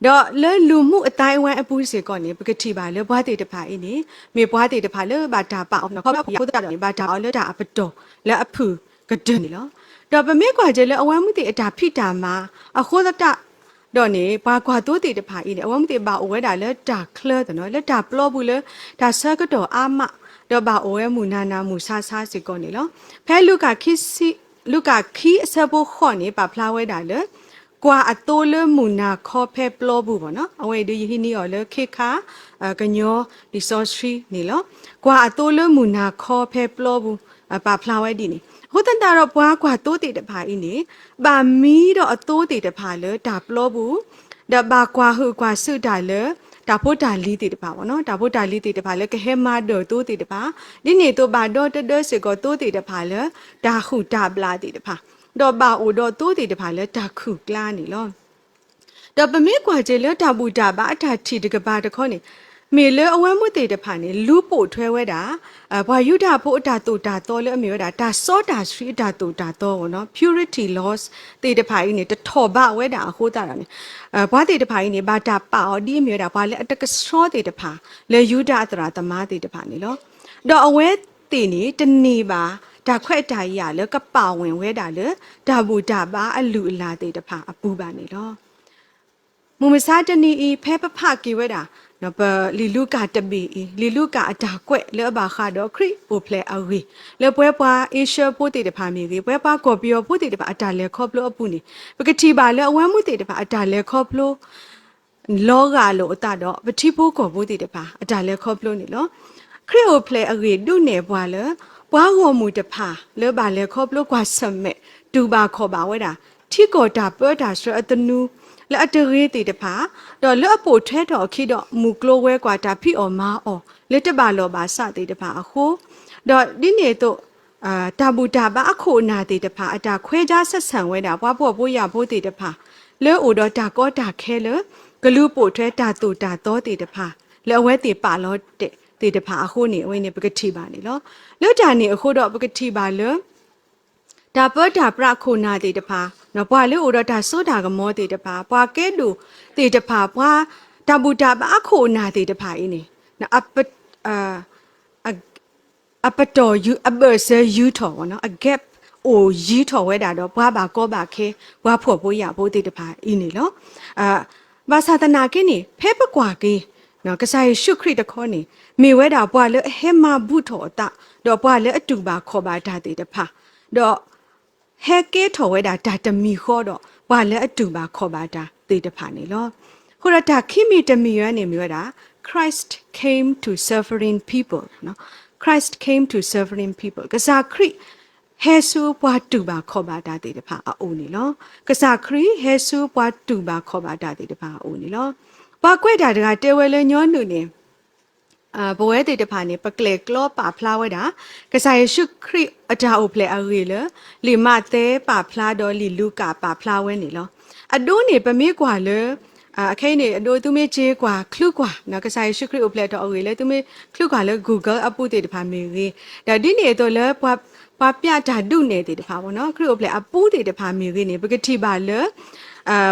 ဒီးလၢလူၤမူးအသိုင်းအဝိုင်းအပူၤစ့ၢ်ကီးန့ၣ် ပကထံၣ်ဘၣ်လၢပှၤသ့ၣ်တဖၣ်အံၤန့ၣ် မ့ၢ်ပှၤသ့ၣ်တဖၣ်လၢဘၣ်တၢ်ပာ်အီၤ ခီဖျိအဃိသတးဒီးန့ၣ် ဘၣ်တၢ်အီၤလၢတၢ်အပတီၢ်လၢအဖုၣ်ကတၢၢ်န့ၣ်လီၤ. ဒီးပမ့ၢ်ကွၢ်က့ၤလၢအဝဲမုၢ်သ့ၣ်အတၢ်ဖံးတၢ်မၤအဃိသတး ဒီးန့ၣ် ပှၤကွၢ်သိသ့ၣ်တဖၣ်အံၤန့ၣ် အဝဲမုၢ်သ့ၣ်ဘၣ်အိၣ်ဝဲဒၣ်လၢတၢ်ချၢသနီၤ လၢတၢ်ပျီပူၤလၢတၢ်ဆၢကတီၢ်အါမး ဒီးဘၣ်အိၣ်ဝဲမုၢ်နၤနၤမုၢ်ဆါဆါစ့ၢ်ကီးန့ၣ်လီၤ. ဖဲလူၤကၣ်ခံဆံ လူၤကၣ်ခံအဆၢဖိဃိးန့ၣ် ပာ်ဖျါဝဲဒၣ်လၢ ကွၢ်အသိလၢမုၢ်နၤခီဖဲပျီပူၤဘၣ်နီၤ အဝဲအံၤဒုးယဟံးန့ၢ်အီၤလၢခ့ခါ ကညီလံာ်စီဆှံန့ၣ်လီၤ. ကွၢ်အသိလၢမုၢ်နၤခီဖဲပျီပူၤ ပာ်ဖျါဝဲဒ်န့ၣ် အဃိသတးဒီးပှၤကွၢ်သိသ့ၣ်တဖၣ်အံၤန့ၣ် ဘၣ်မံဒီးအသိသ့ၣ်တဖၣ်လၢတၢ်ပျီပူၤ ဒီးဘၣ်ကွၢ်ဟုၣ်ကွၢ်စုးတၢ်လၢ တၢ်ဖိတၢ်လံၤသ့ၣ်တဖၣ်ဘၣ်နီၤ တၢ်ဖိတၢ်လံၤသ့ၣ်တဖၣ်လၢကဟဲမၤဒၢၣ်သိသ့ၣ်တဖၣ် ဒ်န့ၣ်အသိးဘၣ်ဒီတဒၢစ့ၢ်ကီးသိသ့ၣ်တဖၣ်လၢ တၢ်ဟုၣ်တၢ်ဘျၣ်သ့ၣ်တဖၣ် ဒီးဘၣ်အိၣ်ဒီးသိသ့ၣ်တဖၣ်လၢတၢ်ခုၣ်ကျါန့ၣ်လီၤ. ဒီးပမ့ၢ်ကွၢ်က့ၤလၢတၢ်ဘူၣ်တၢ်ဘါအတၢ်ထံၣ်တကပၤတခီန့ၣ် မ့ၢ်လၢအဝဲမုၢ်သ့ၣ်တဖၣ်န့ၣ် လူၤပိာ်ထွဲဝဲဒၣ် ပှၤယူဒၤဖိအတၢ်သိၣ်တၢ်သီလၢအမ့ၢ်ဝဲဒၣ် တၢ်စီတၢ်ဆှံအတၢ်သိၣ်တၢ်သီအဂီၢ်နီၤ purity laws သ့ၣ်တဖၣ်အံၤန့ၣ် တထီၣ်ဘးဝဲဒၣ်အဃိသတးဒီးန့ၣ် ပှၤသ့ၣ်တဖၣ်အံၤန့ၣ် ဘၣ်တၢ်ပာ်အီၤဒ်အမ့ၢ်ဝဲဒၣ် ပှၤလၢအတကဆှီသ့ၣ်တဖၣ် လၢယူဒၤအသရၣ်သမါသ့ၣ်တဖၣ်န့ၣ်လီၤ. ဒီးအဝဲသ့ၣ်န့ၣ် တန့ၢ်ဘၣ် တၢ်ခွဲးတၢ်ယာ်လၢကပာ်ဝဲဒၣ်လၢ တၢ်ဘူၣ်တၢ်ဘါအလုၢ်အလၢ်သ့ၣ်တဖၣ်အပူၤဘၣ်န့ၣ်လီၤ. မုၢ်မဆါတနံၤအံၤ ဖဲပဖးက့ၤဝဲဒၣ် ပလံာ်လူၤကၣ်တဘ့ၣ်အံၤ လံာ်လူၤကၣ်အတၢ်ကွဲးလၢအဘၣ်ဃးဒီးခရံာ်အိၣ်ဖျဲၣ်အဂ့ၢ် လၢပဝဲပှၤအ့ရှၢဖိသ့ၣ်တဖၣ်မ့ၢ်ဂ့ၤ ပဝဲပှၤကီၢ်ပယီၤဖိသ့ၣ်တဖၣ်အတၢ်လဲၤခီဖျိအပူၤန့ၣ် ပကထံၣ်ဘၣ်လၢအဝဲမုၢ်သ့ၣ်တဖၣ်အတၢ်လဲၤခီဖျိ လီၤဂာ်လိာ်အသးဒီး ပထံဖိကီၢ်ဖိသ့ၣ်တဖၣ် အတၢ်လဲၤခီဖျိန့ၣ်လီၤ. ခရံာ်အိၣ်ဖျဲၣ်အဂ့ၢ်ဒုးနဲၣ်ပှၤလၢ ပှၤဂီၢ်မုၢ်တဖၣ်လၢဘၣ်လဲၤခီဖျိကွၢ်ဆၢၣ်မဲာ် တူၢ်ဘၣ်ခီၣ်ဘၣ်ဝဲဒၣ် ထံကီၢ်တၢ်ပၢတၢ်ဆှၢအသနူ လၢအတဂ့ၤသ့ၣ်တဖၣ်, ဒီးလၢအပိာ်ထွဲထီၣ်အခံဒီး မုၢ်ကျိၤဝဲၤကွာ်တၢ်ဖံးအီၣ်မၤအီၣ် လၢတဘၣ်လီၢ်ဘၣ်စးသ့ၣ်တဖၣ်အဃိ, ဒီးဒ်န့ၣ်အသိး တၢ်ဘူၣ်တၢ်ဘါအခိၣ်အနၢ်သ့ၣ်တဖၣ် အတၢ်ခွဲးဆံးဆၢဝဲဒၣ် ပှၤဖှီၣ်ဖိယာ်ဖိသ့ၣ်တဖၣ် လၢအိၣ်ဒီးတၢ်ကီတၢ်ခဲလၢ ကလူၤပိာ်ထွဲတၢ်သိၣ်တၢ်သီသ့ၣ်တဖၣ် လၢအဝဲသ့ၣ်ပာ်လီၤတဲာ်သ့ၣ်တဖၣ်အဃိန့ၣ် အဝဲန့ၣ်ပကထံၣ်ဘၣ်န့ၣ်လီၤ. လၢတၢ်န့ၣ်အဃိဒီး ပကထံၣ်ဘၣ်လၢ တၢ်ပၢတၢ်ပြးခိၣ်နၢ်သ့ၣ်တဖၣ်, ပှၤလၢအိၣ်ဒီးတၢ်စိတၢ်ကမီၤသ့ၣ်တဖၣ်, ပှၤကဲဒိၣ်သ့ၣ်တဖၣ်, ပှၤတၢ်ဘူၣ်တၢ်ဘါခိၣ်နၢ်သ့ၣ်တဖၣ်အံၤန့ၣ် အပတီၢ် အဘၢၣ်စၢၤယံၤထီၣ်, အ gap အိၣ်ယံၤထီၣ်ဝဲဒၣ်ဒီး ပှၤဘၣ်ကီဘၣ်ခဲ, ပှၤဖှီၣ်ဖိယာ်ဖိသ့ၣ်တဖၣ်အံၤန့ၣ်လီၤ. ဘၣ်ဆၣ်သနာ်က့န့ၣ် ဖဲပကွၢ်က့ၤ ကစၢ်ယ့ၣ်ၡူးခရံာ်တခီန့ၣ် မ့ၢ်ဝဲဒၣ်ပှၤလၢအဟဲမၤဘူၣ်ထီၣ်အသး, ဒီးပှၤလၢအတူၢ်ဘၣ်ခီၣ်ဘၣ်တၢ်သ့ၣ်တဖၣ်, ဒီး ဟဲကဲထီၣ်ဝဲဒၣ်တၢ်တမံၤဃီဒီး ပှၤလၢအတူၢ်ဘၣ်ခီၣ်ဘၣ်တၢ်သ့ၣ်တဖၣ်န့ၣ်လီၤ. အဃိဒီးတၢ်ခံမံၤတမံၤဝဲန့ၣ်မ့ၢ်ဝဲဒၣ် Christ came to suffering people, Christ came to suffering people, ကစၢ်ခရံာ်ဟဲဆူပှၤတူၢ်ဘၣ်ခီၣ်ဘၣ်တၢ်သ့ၣ်တဖၣ်အအိၣ်န့ၣ်လီၤ. ကစၢ်ခရံာ်ဟဲဆူပှၤတူၢ်ဘၣ်ခီၣ်ဘၣ်တၢ်သ့ၣ်တဖၣ်အအိၣ်န့ၣ်လီၤ. ပှၤကွဲးတၢ်တဂၤတဲဝဲလၢညီနုၢ်န့ၣ် ပဝဲသ့ၣ်တဖၣ်န့ၣ် ပကျဲၣ်ကျီပာ်ဖျါဝဲဒၣ် ကစၢ်ယ့ၣ်ၡူးခရံာ်အတၢ်အိၣ်ဖျဲၣ်အဂ့ၢ်လၢ လံာ်မးသဲပာ်ဖျါဒီးလံာ်လူၤကၣ်ပာ်ဖျါဝဲန့ၣ်လီၤ. အဒိန့ၣ် ပမ့ၢ်ကွၢ်လၢ အခဲအံၤန့ၣ် အဒိသုမ့ၢ်စ့ကွၢ်ချုးကွၢ် ကစၢ်ယ့ၣ်ၡူးခရံာ်အိၣ်ဖျဲၣ်ထီၣ်အဂ့ၢ်လၢ သုမ့ၢ်ချုးကွၢ်လၢ Google အပူၤသ့ၣ်တဖၣ်မ့ၢ်ဂ့ၤ, ဒီးဒ်န့ၣ်အသိးလၢ ပှၤပျးတၢ်ဒုးနဲၣ်သ့ၣ်တဖၣ် ခရံာ်အိၣ်ဖျဲၣ်အပူၤသ့ၣ်တဖၣ်မ့ၢ်ဂ့ၤန့ၣ် ပကထံၣ်ဘၣ်လၢ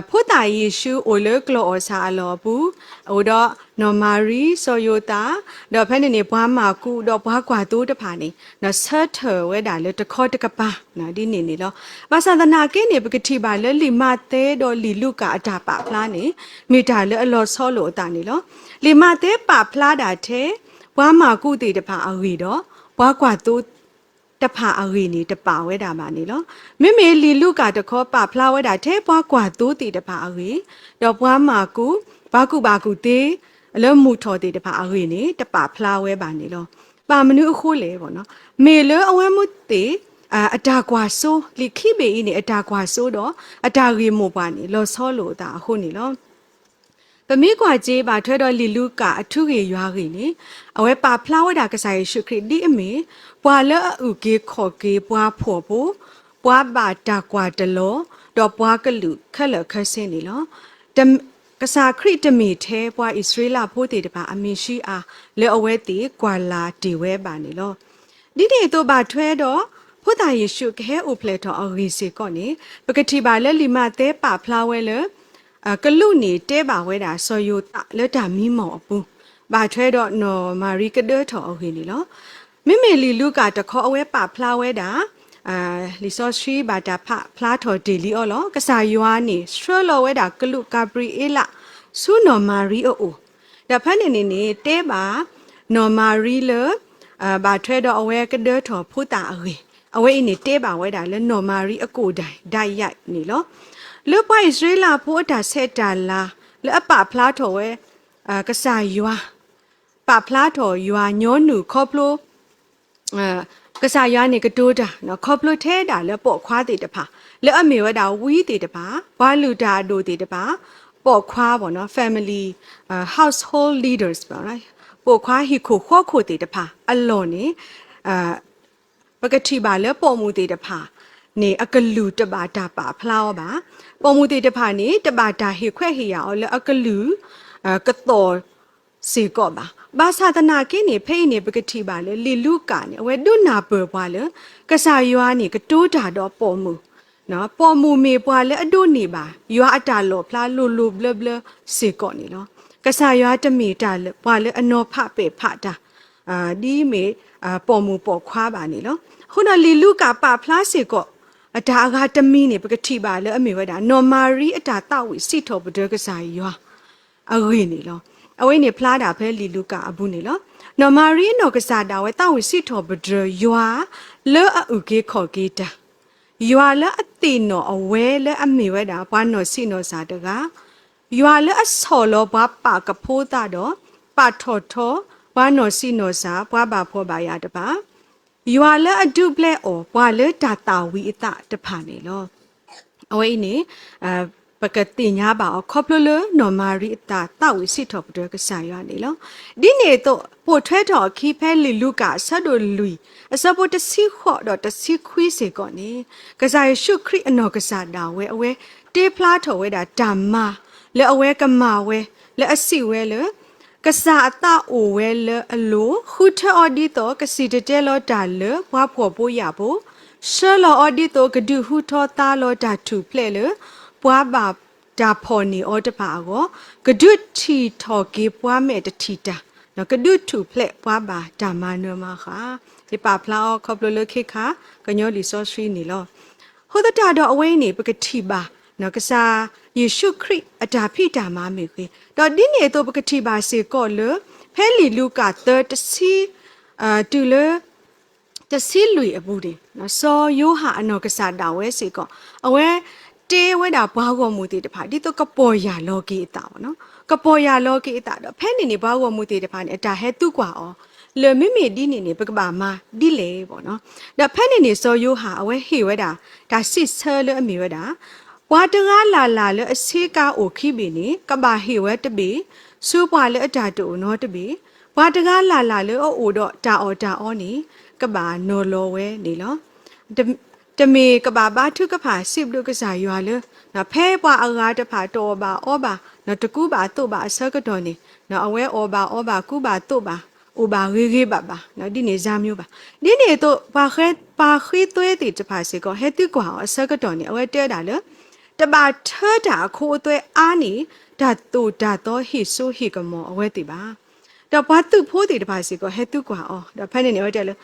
ဖိသၣ်ယ့ၣ်ၡူးအိၣ်လၢကျီၢ်အီၣ်ဆၣ်အလီၢ်အပူၤ, အိၣ်ဒီးနီၢ်မၤရံ စီၤယိၤသး, ဒီးဖဲန့ၣ်န့ၣ် ပှၤမၢ်ကူး ဒီးပှၤကွၢ်သိတဖၣ်န့ၣ် ဆၢထၢၣ်ဝဲဒၣ်လၢတခီတကပၤ ဒ်န့ၣ်န့ၣ်လီၤ. ဘၣ်ဆၣ်သနာ်က့န့ၣ် ပကထံၣ်ဘၣ်လၢလံာ်မးသဲဒီးလံာ်လူၤကၣ်အတၢ်ပာ်ဖျါန့ၣ် မ့ၢ်တၢ်လၢအလီၤဆီလိာ်အသးန့ၣ်လီၤ. လံာ်မးသဲပာ်ဖျါဒၣ်ထဲ ပှၤမၢ်ကူးသ့ၣ်တဖၣ်အဂ့ၢ်ဒီး ပှၤကွၢ်သိ တဖၣ်အဂ့ၢ်န့ၣ် တပာ်ဝဲဒၣ်ဘၣ်န့ၣ်လီၤ. မ့မ့ၢ်လံာ်လူၤကၣ်တခီ ပာ်ဖျါဝဲဒၣ်ထဲပှၤကွၢ်သိသ့ၣ်တဖၣ်အဂ့ၢ်, ဒီးပှၤမၢ်ကူး, ပှၤကူၣ်ဘၣ်ကူၣ်သ့ လၢမုာ်ထီၣ်သ့ၣ်တဖၣ်အဂ့ၢ်န့ၣ် တပာ်ဖျါဝဲဘၣ်န့ၣ်လီၤ. ဘၣ်မနုၤအဃိလဲၣ်, မ့ၢ်လၢအဝဲမ့ၢ်သ့ၣ် အတၢ်ကွၢ်စိ, လံာ်ခံဘ့ၣ်အံၤန့ၣ် အတၢ်ကွၢ်စိဒီး အတၢ်ဂ့ၢ်မိၢ်ပှၢ်န့ၣ် လီၤဆီလိာ်အသးအဃိန့ၣ်လီၤ. ပမ့ၢ်ကွၢ်က့ၤဘၣ်ထွဲဒီးလံာ်လူၤကၣ်အထူဂ့ၢ်ယွၤဂ့ၢ်န့ၣ်, အဝဲပာ်ဖျါဝဲဒၣ်ကစၢ်ယ့ၣ်ၡူးခရံာ်ဒ်အမ့ၢ် ပှၤလၢအအုၣ်က့ၤခီၣ်က့ၤပှၤဖှီၣ်ဖိ, ပှၤဘၣ်တၢ်ကွၢ်တလီၤ, ဒီးပှၤကလုာ်ခဲလၢာ်ခဲဆ့န့ၣ်လီၤ. ကစၢ်ခရံာ်တမ့ၢ်ထဲပှၤအံၣ်စရ့လးဖိသ့ၣ်တဖၣ်အမ့ၣ်ၡံအၤ လၢအဝဲသ့ၣ်ကွၢ်လၤတ့ၢ်ဝဲဘၣ်န့ၣ်လီၤ. ဒ်န့ၣ်အသိးဘၣ်ထွဲဒီး ဖိသၣ်ယ့ၣ်ၡူးကဟဲအိၣ်ဖျဲၣ်ထီၣ်အဂ့ၢ်စ့ၢ်ကီးန့ၣ် ပကထံၣ်ဘၣ်လၢလံာ်မးသဲပာ်ဖျါဝဲလၢ ကလူးန့ၣ်တဲဘၣ်ဝဲဒၣ်စီၤယိၤသးလၢတၢ်မံမီၢ်အပူၤ, ဘၣ်ထွဲဒီးနီၢ်မၤရံကဒၢထီၣ်အဂ့ၢ်န့ၣ်လီၤ. မ့မ့ၢ်လံာ်လူၤကၣ်တခီအဝဲပာ်ဖျါဝဲဒၣ် လံာ်စီဆှံဘၣ်တၢ်ဖးဖျါထီၣ်တ့ၢ်လံအီၤလီၤ. ကစၢ်ယွၤန့ၣ် ဆှၢလီၤဝဲဒၣ်ကလူးကၤဘြံၤအ့လး ဆူနီၢ်မၤရံအအိၣ်, ဒီးဖဲန့ၣ်န့ၣ်န့ၣ် တဲဘၣ်နီၢ်မၤရံလၢ ဘၣ်ထွဲဒီးအဝဲကဒၢထီၣ်ဖိသၣ်အဂ့ၢ်, အဝဲအံၤန့ၣ်တဲဘၣ်ဝဲဒၣ်လၢနီၢ်မၤရံအကိာ်ဒၣ် ဒၣ်ယဲၢ်န့ၣ်လီၤ. လၢပှၤအံၣ်စရ့လးဖိအတၢ်ဆဲးတၢ်လၤ လၢအပာ်ဖျါထီၣ်ဝဲ ကစၢ်ယွၤ ပာ်ဖျါထီၣ်ယွၤညီနုၢ်ခီဖျိ ကစၢ်ယွၤန့ၣ်ကတိၤတၢ် ခီဖျိထဲဒၣ်လၢပိာ်ခွါသ့ၣ်တဖၣ် လၢအမ့ၢ်ဝဲဒၣ်ဝံသ့ၣ်တဖၣ် ပှၤလုၢ်တၢ်အဒိၣ်သ့ၣ်တဖၣ် ပိာ်ခွါ family, household leaders ပိာ်ခွါဟံၣ်ခိၣ်ဃီခိၣ်သ့ၣ်တဖၣ်အလီၢ်န့ၣ် ပကထံၣ်ဘၣ်လၢပိာ်မုၣ်သ့ၣ်တဖၣ်န့ၣ် အကလုၢ်တဘၣ်တၢ်ပာ်ဖျါအီၤဘၣ်. ပိာ်မုၣ်သ့ၣ်တဖၣ်န့ၣ် တဘၣ်တၢ်ဟ့ၣ်ခွဲးဟ့ၣ်ယာ်အီၤလၢအကလုၢ် ကသီၣ်စ့ၢ်ကီးဘၣ်. ဘၣ်ဆၣ်သနာ်က့န့ၣ် ဖဲအံၤန့ၣ် ပကထံၣ်ဘၣ်လၢလံာ်လူၤကၣ်န့ၣ် အဝဲဒုးနၢ်ပၢၢ်ပှၤလၢ ကစၢ်ယွၤန့ၣ်ကတိၤတၢ်ဒီးပိာ်မုၣ် ပိာ်မုၣ်မ့ၢ်ပှၤလၢအဒိးန့ၢ်ဘၣ် ယွၤအတၢ်လီၣ်ဖျါလိၤလိၤဘျၣ်ဘျၣ်စ့ၢ်ကီးန့ၣ်လီၤ. ကစၢ်ယွၤတမ့ၢ်တၢ်ပှၤလၢအနီၤဖးပဲာ်ဖးတၢ် ဒ်မ့ၢ်ပိာ်မုၣ်ပိာ်ခွါဘၣ်န့ၣ်လီၤ. အဃိဒီးလံာ်လူၤကၣ်ပာ်ဖျါစ့ၢ်ကီး အတၢ်အဂၤတမံၤန့ၣ် ပကထံၣ်ဘၣ်လၢအမ့ၢ်ဝဲဒၣ် နီၢ်မၤရံအတၢ်သးဝံၣ်စံးထီၣ်ပတြၢၤကစၢ်ယွၤ အဂ့ၢ်န့ၣ်လီၤ. အဝဲန့ၣ်ဖျါဒၣ်ဖဲလံာ်လူၤကၣ်အပူၤန့ၣ်လီၤ. နီၢ်မၤရံအနီၢ်ကစၢ်ဒၣ်ဝဲသးဝံၣ်စံးထီၣ်ပတြၢၤယွၤ လၢအအုၣ်က့ၤခီၣ်က့ၤတၢ်, ယွၤလၢအသ့ၣ်နီၣ်အဝဲလၢအမ့ၢ်ဝဲဒၣ်ပှၤနီၢ်ဆံးနီၢ်ဆၣ်တဂၤ, ယွၤလၢအဆီၣ်လီၤပှၤပာ်ကဖိသၣ်ဒီး ပာ်ထီၣ်ထီ ပှၤနီၢ်ဆံးနီၢ်ဆၣ် ပှၤဘၣ်ဖှီၣ်ဘၣ်ယာ်တဖၣ် ယွၤလၢအဒုးဘျဲအီၤ ပှၤလၢတၢ်သးဝံၣ်အသးတဖၣ်န့ၣ်လီၤ. အဝဲအံၤန့ၣ် ပကသ့ၣ်ညါဘၣ်အီၤ ခီဖျိလၢနီၢ်မၤရံအတၢ်သးဝံၣ်စံးထီၣ်ပတြၢၤကစၢ်ယွၤန့ၣ်လီၤ. ဒ်န့ၣ်အသိး ပိာ်ထွဲထီၣ်အခံ ဖဲလံာ်လူၤကၣ်အဆၢဒိၣ်လွံၢ် အဆၢဖိတဆံဃိးဒီးတဆံခွံစ့ၢ်ကီးန့ၣ် ကစၢ်ယ့ၣ်ၡူးခရံာ်အနီၢ်ကစၢ်ဒၣ်ဝဲ အဝဲတ့ဖျါထီၣ်ဝဲဒၣ်တၢ်မၤ လၢအဝဲကမၤဝဲ, လၢအစံးဝဲလၢ ကစၢ်အသးအိၣ်ဝဲလၢအလိၤ, ဃုထၢအီၤဒ်သိးကစံၣ်တဲၤတဲလီၤတၢ်လၢပှၤဖှီၣ်ဖိယာ်ဖိ, ဆှၢလီၤအီၤဒ်သိးကဒုးဟူထီၣ်သါလီၤတၢ်ထူၣ်ဖျဲးလၢ ပှၤဘၣ်တၢ်ဖီၣ်န့ၢ်အီၤတဖၣ်အဂီၢ်, ကဒုးထံၣ်ထီၣ်က့ၤပှၤမဲာ်တထံၣ်တၢ်, ကဒုးထူၣ်ဖျဲးပှၤဘၣ်တၢ်မၤနၢၤမၤဃၣ်. ယပာ်ဖျါအီၤခီဖျိလၢခ့ခါ ကညီလံာ်စီဆှံန့ၣ်လီၤ. အဃိသတးဒီးအဝဲအံၤန့ၣ် ပကထံၣ်ဘၣ် ကစၢ်ယ့ၣ်ၡူးခရံာ်အတၢ်ဖံးတၢ်မၤမ့ၢ်ဂ့ၤ, ဒီးဒ်န့ၣ်အသိးပကထံၣ်ဘၣ်စ့ၢ်ကီးလၢ ဖဲလံာ်လူၤကၣ်သၢ တဆံ တုၤလၢ တဆံလွံၢ်အပူၤန့ၣ် စီၤယိၤဟၣ်အနီၢ်ကစၢ်ဒၣ်ဝဲစ့ၢ်ကီး အဝဲတ့ဝဲဒၣ်ပှၤဂီၢ်မုၢ်သ့ၣ်တဖၣ် ဒ်သိးကပီၢ်ယၢ်လီၤက့ၤအသး, ကပီၢ်ယၢ်လီၤက့ၤအသးဒီး ဖဲန့ၣ်န့ၣ် ပှၤဂီၢ်မုၢ်သ့ၣ်တဖၣ်န့ၣ် အတၢ်ဟဲသံကွၢ်အီၤ လၢမ့မ့ၢ်ဒ်န့ၣ်န့ၣ် ပကဘၣ်မၤဒ်လဲၣ်ဘၣ်နီၤ. ဒီးဖဲန့ၣ်န့ၣ် စီၤယိၤဟၣ်အဝဲဟ့ၣ်ဝဲဒၣ် တၢ်စံးဆၢလၢအမ့ၢ်ဝဲဒၣ် ပှၤတဂၤလၢ်လၢ်လၢအဆ့ကၤအိၣ်ခံဘ့ၣ်န့ၣ် ကဘၣ်ဟ့ၣ်ဝဲတဘ့ၣ်, ဆူပှၤလၢအတၢ်တအိၣ်နီတဘ့ၣ်, ပှၤတဂၤလၢ်လၢ်လၢအအိၣ်ဒီးတၢ်အီၣ်တၢ်အီန့ၣ် ကဘၣ်နီၤလီၤဝဲန့ၣ်လီၤ. တမ့ၢ်ကဘၣ်ဘါထုကဖၣ်စံးဘျုးကစၢ်ယွၤလၢ ဖဲပှၤအဂၤတဖၣ်တအီၣ်ဘၣ်အီဘၣ် တကူဘၣ်သိးဘၣ်အဆၢကတီၢ်န့ၣ် အဝဲအီၣ်ဘၣ်အီဘၣ်ကူဘၣ်သိးဘၣ် အိၣ်ဘၣ်ဂ့ၤဂ့ၤဘၣ်ဘၣ် ဒ်န့ၣ် ဇာမျိုး ဘၣ်. ဒ်န့ၣ်အသိး ပှၤဃ့သွဲသ့ၣ်တဖၣ်စ့ၢ်ကီး ဟဲသံကွၢ်အီၤအဆၢကတီၢ်န့ၣ် အဝဲတဲဝဲဒၣ်လၢ တဘၣ်ထၢတၢ်အခိအသွဲအါန့ၢ် တၢ်သိၣ်တၢ်သီဟ့ၣ်စိဟ့ၣ်ကမီၤအဝဲသ့ၣ်ဘၣ်. ဒီးပှၤသုးဖိသ့ၣ်တဖၣ်စ့ၢ်ကီး ဟဲသံကွၢ်အီၤ ဒီးဖဲန့ၣ်န့ၣ် အဝဲတဲလၢ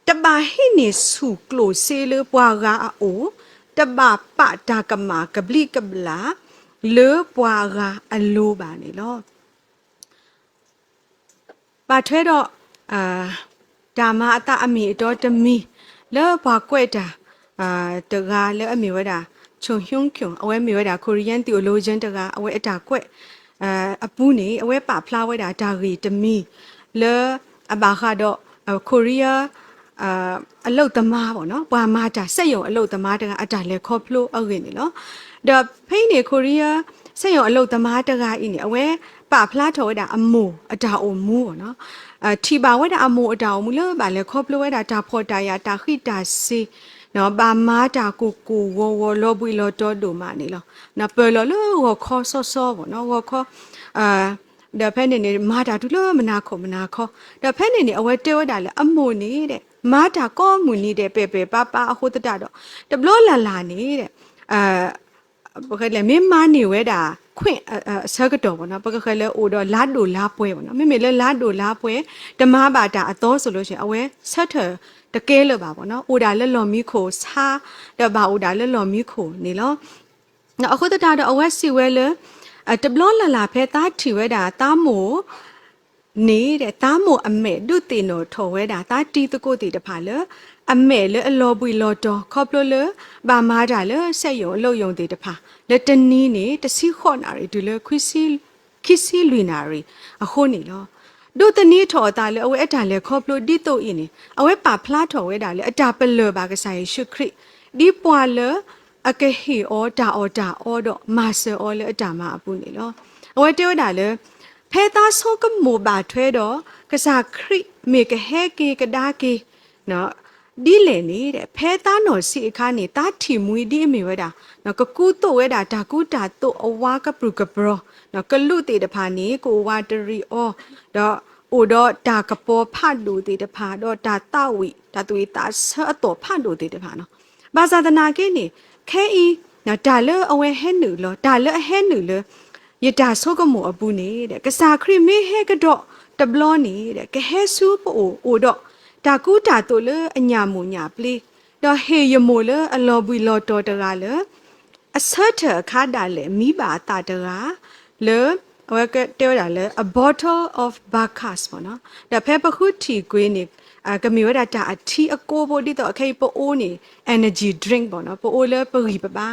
တဘၣ်ဟံးန့ၢ်ဆူၣ်ကျိၣ်စ့လၢပှၤဂၤအအိၣ်, တဘၣ်ပာ်တၢ်ကမၣ်ကဘျံးကဘျၣ် လၢပှၤဂၤအလိၤဘၣ်န့ၣ်လီၤ. ဘၣ်ထွဲဒီး တၢ်မၤအသးအမ့ၢ်အတီတမံၤ လၢပှၤကွဲးတၢ် တဂၤလၢအမ့ၢ်ဝဲဒၣ် Cho Hyun Kyung အဝဲမ့ၢ်ဝဲဒၣ် Korean theologian တဂၤ အဝဲအတၢ်ကွဲး အပူၤန့ၣ် အဝဲပာ်ဖျါဝဲဒၣ်တၢ်ဂ့ၢ်တမံၤ လၢအဘၣ်ဃးဒီး Korea အလုပ်သမား ပေါ့နော် ပှၤမၤတၢ် စက်ရုံအလုပ်သမား တဂၤ အတၢ်လဲၤခီဖျိအဂ့ၢ်န့ၣ်လီၤ. ဒီးဖဲအံၤန့ၣ် Korea စက်ရုံအလုပ်သမား တဂၤအံၤန့ၣ် အဝဲပာ်ဖျါထီၣ်ဝဲဒၣ်အမိၢ်အတၢ်အိၣ်မူ ပေါ့နော် ထံၣ်ဘၣ်ဝဲဒၣ်အမိၢ်အတၢ်အိၣ်မူလၢဘၣ်လဲၤခီဖျိဝဲဒၣ်တၢ်ဖှီၣ်တၢ်ယာ် တၢ်ဃံးတၢ်စ့ၤ ဘၣ်မၤတၢ်ကိၢ်ကိၢ်ဂီၤဂီၤ လီၤဘှံးလီၤတီၤဒိၣ်မးန့ၣ်လီၤ. ပၢၢ်လီၤလၢဂီၤခီစီစီ ပေါ့နော် ဂီၤခီ ဒီးဖဲန့ၣ်န့ၣ် မၤတၢ်တုၤလၢမုၢ်နၤခီ မုၢ်နၤခီ ဒီးဖဲန့ၣ်န့ၣ် အဝဲတဲဝဲဒၣ်လၢအမိၢ်န့ၣ်ဒီး မၤတၢ်ကိးမုၢ်နံၤဒဲး ပဲာ်ပဲာ်ပါပါအဃိသတးဒီး တဘျီလၢ်လၢ်န့ၣ်ဒီး ပကလဲၤမ့ၢ်မၤန့ၢ်ဝဲဒၣ် ခွင့် အဆၢကတီၢ် ပေါ့နော် ပကဃဲၤလၢအိၣ်ဒီးလါဒိၣ်လါပှဲၤ ပေါ့နော် မ့မ့ၢ်လၢလါဒိၣ်လါပှဲၤ တမၤဘၣ်တၢ်အသီ ဆိုလို့ရှိရင် အဝဲဆၢထၢၣ်တကဲလၢၤဘၣ် ပေါ့နော် အိၣ်ဒၣ်လၢလီၢ်မံခိၣ်ဆါ ဒီးဘၣ်အိၣ်ဒၣ်လၢလီၢ်မံခိၣ်န့ၣ်လီၤ. အဃိသတးဒီးအဝဲစံးဝဲလၢ တဘျီလၢ်လၢ်ဖဲသးထံၣ်ဝဲဒၣ်သးမိၢ်န့ၣ်ဒီး သးမိၢ်အမဲာ်ဒုးသ့ၣ်နီၣ်ထီၣ်ဝဲဒၣ် သးတံၤသကိးသ့ၣ်တဖၣ်လၢ အမဲာ်လၢအလီၤဘှံးလီၤတီၤ ခီဖျိလၢ ဘၣ်မၤတၢ်လၢစက်ရုံအလုပ်ရုံသ့ၣ်တဖၣ် လၢတနံၤန့ၣ် တဆံဃိးနၣ်ရံၣ် တုၤလၢ ခံဆံလွံၢ်နၣ်ရံၣ်အဃိန့ၣ်လီၤ. ဒိးသန့ၤထီၣ်အသးလၢအဝဲအတၢ်လဲၤခီဖျိဒ်သိးအံၤန့ၣ် အဝဲပာ်ဖျါထီၣ်ဝဲဒၣ်လၢအတၢ်ပလၢၢ်ဘၣ်ကစၢ်ယ့ၣ်ၡူးခရံာ် ဒ်ပှၤလၢအကဟ့ၣ်အီၤတၢ်အီၣ်တၢ်အီဒီး မၤစၢၤအီၤလၢအတၢ်မၤအပူၤန့ၣ်လီၤ. အဝဲတဲဝဲဒၣ်လၢ ဖဲသးဆိကမိၣ်ဘၣ်ထွဲဒီး ကစၢ်ခရံာ်မ့ၢ်ကဟဲက့ၤကဒါက့ၤ ဒ်လဲၣ်န့ၣ် ဖဲသးနီၢ်ဆံးအခါန့ၣ် သးထံၣ်မှံဒ်အမ့ၢ်ဝဲဒၣ် ကကူသိးဝဲဒၣ်တၢ်ကူတၢ်သိးအဝါကပြုၢ်ကပြီၤ ကလူးသ့ၣ်တဖၣ်န့ၣ် ကအိၣ်ဝးတရံးအီၤ ဒီးအိၣ်ဒီးတၢ်ကပီၤဖးဒိၣ်သ့ၣ်တဖၣ် ဒီးတၢ်သးဝံၣ် တၢ်သးဝံၣ်သးဆၢအသီၣ်ဖးဒိၣ်သ့ၣ်တဖၣ်လီၤ. ဘၣ်ဆၣ်သနာ်က့န့ၣ် ခဲအံၤ တၢ်လၢအဝဲဟဲနုာ်လီၤ တၢ်လၢအဟဲနုာ်လၢ ယတၢ်ဆိကမိၣ်အပူၤန့ၣ် ကစၢ်ခရံာ်မ့ၢ်ဟဲကဒီးတဘျီန့ၣ် ကဟဲဆူပအိၣ် အိၣ်ဒီးတၢ်ကူတၢ်သိးလၢအညၣ်မိၢ်ညၣ်ပျ့ၤ ဒီးဟ့ၣ်ယမိၢ်လၢအလီၤဘှံးလီၤတီၤတဂၤလၢ အဆၢထၢၣ်အခါဒၣ်လဲာ်မံဘၣ်အသးတဂၤ လၢ အဝဲတဲဝဲဒၣ်လၢ a bottle of Bacchus ပေါ့နော် ဒီးဖဲပဃုထံၣ်ကွံာ်န့ၣ် ကမ့ၢ်ဝဲဒၣ်တၢ်အထံအကိဖိ ဒ်သိးခဲအံၤပအိၣ်န့ၣ် energy drink ပေါ့နော် ပအိၣ်လၢပဂံၢ်ပဘါ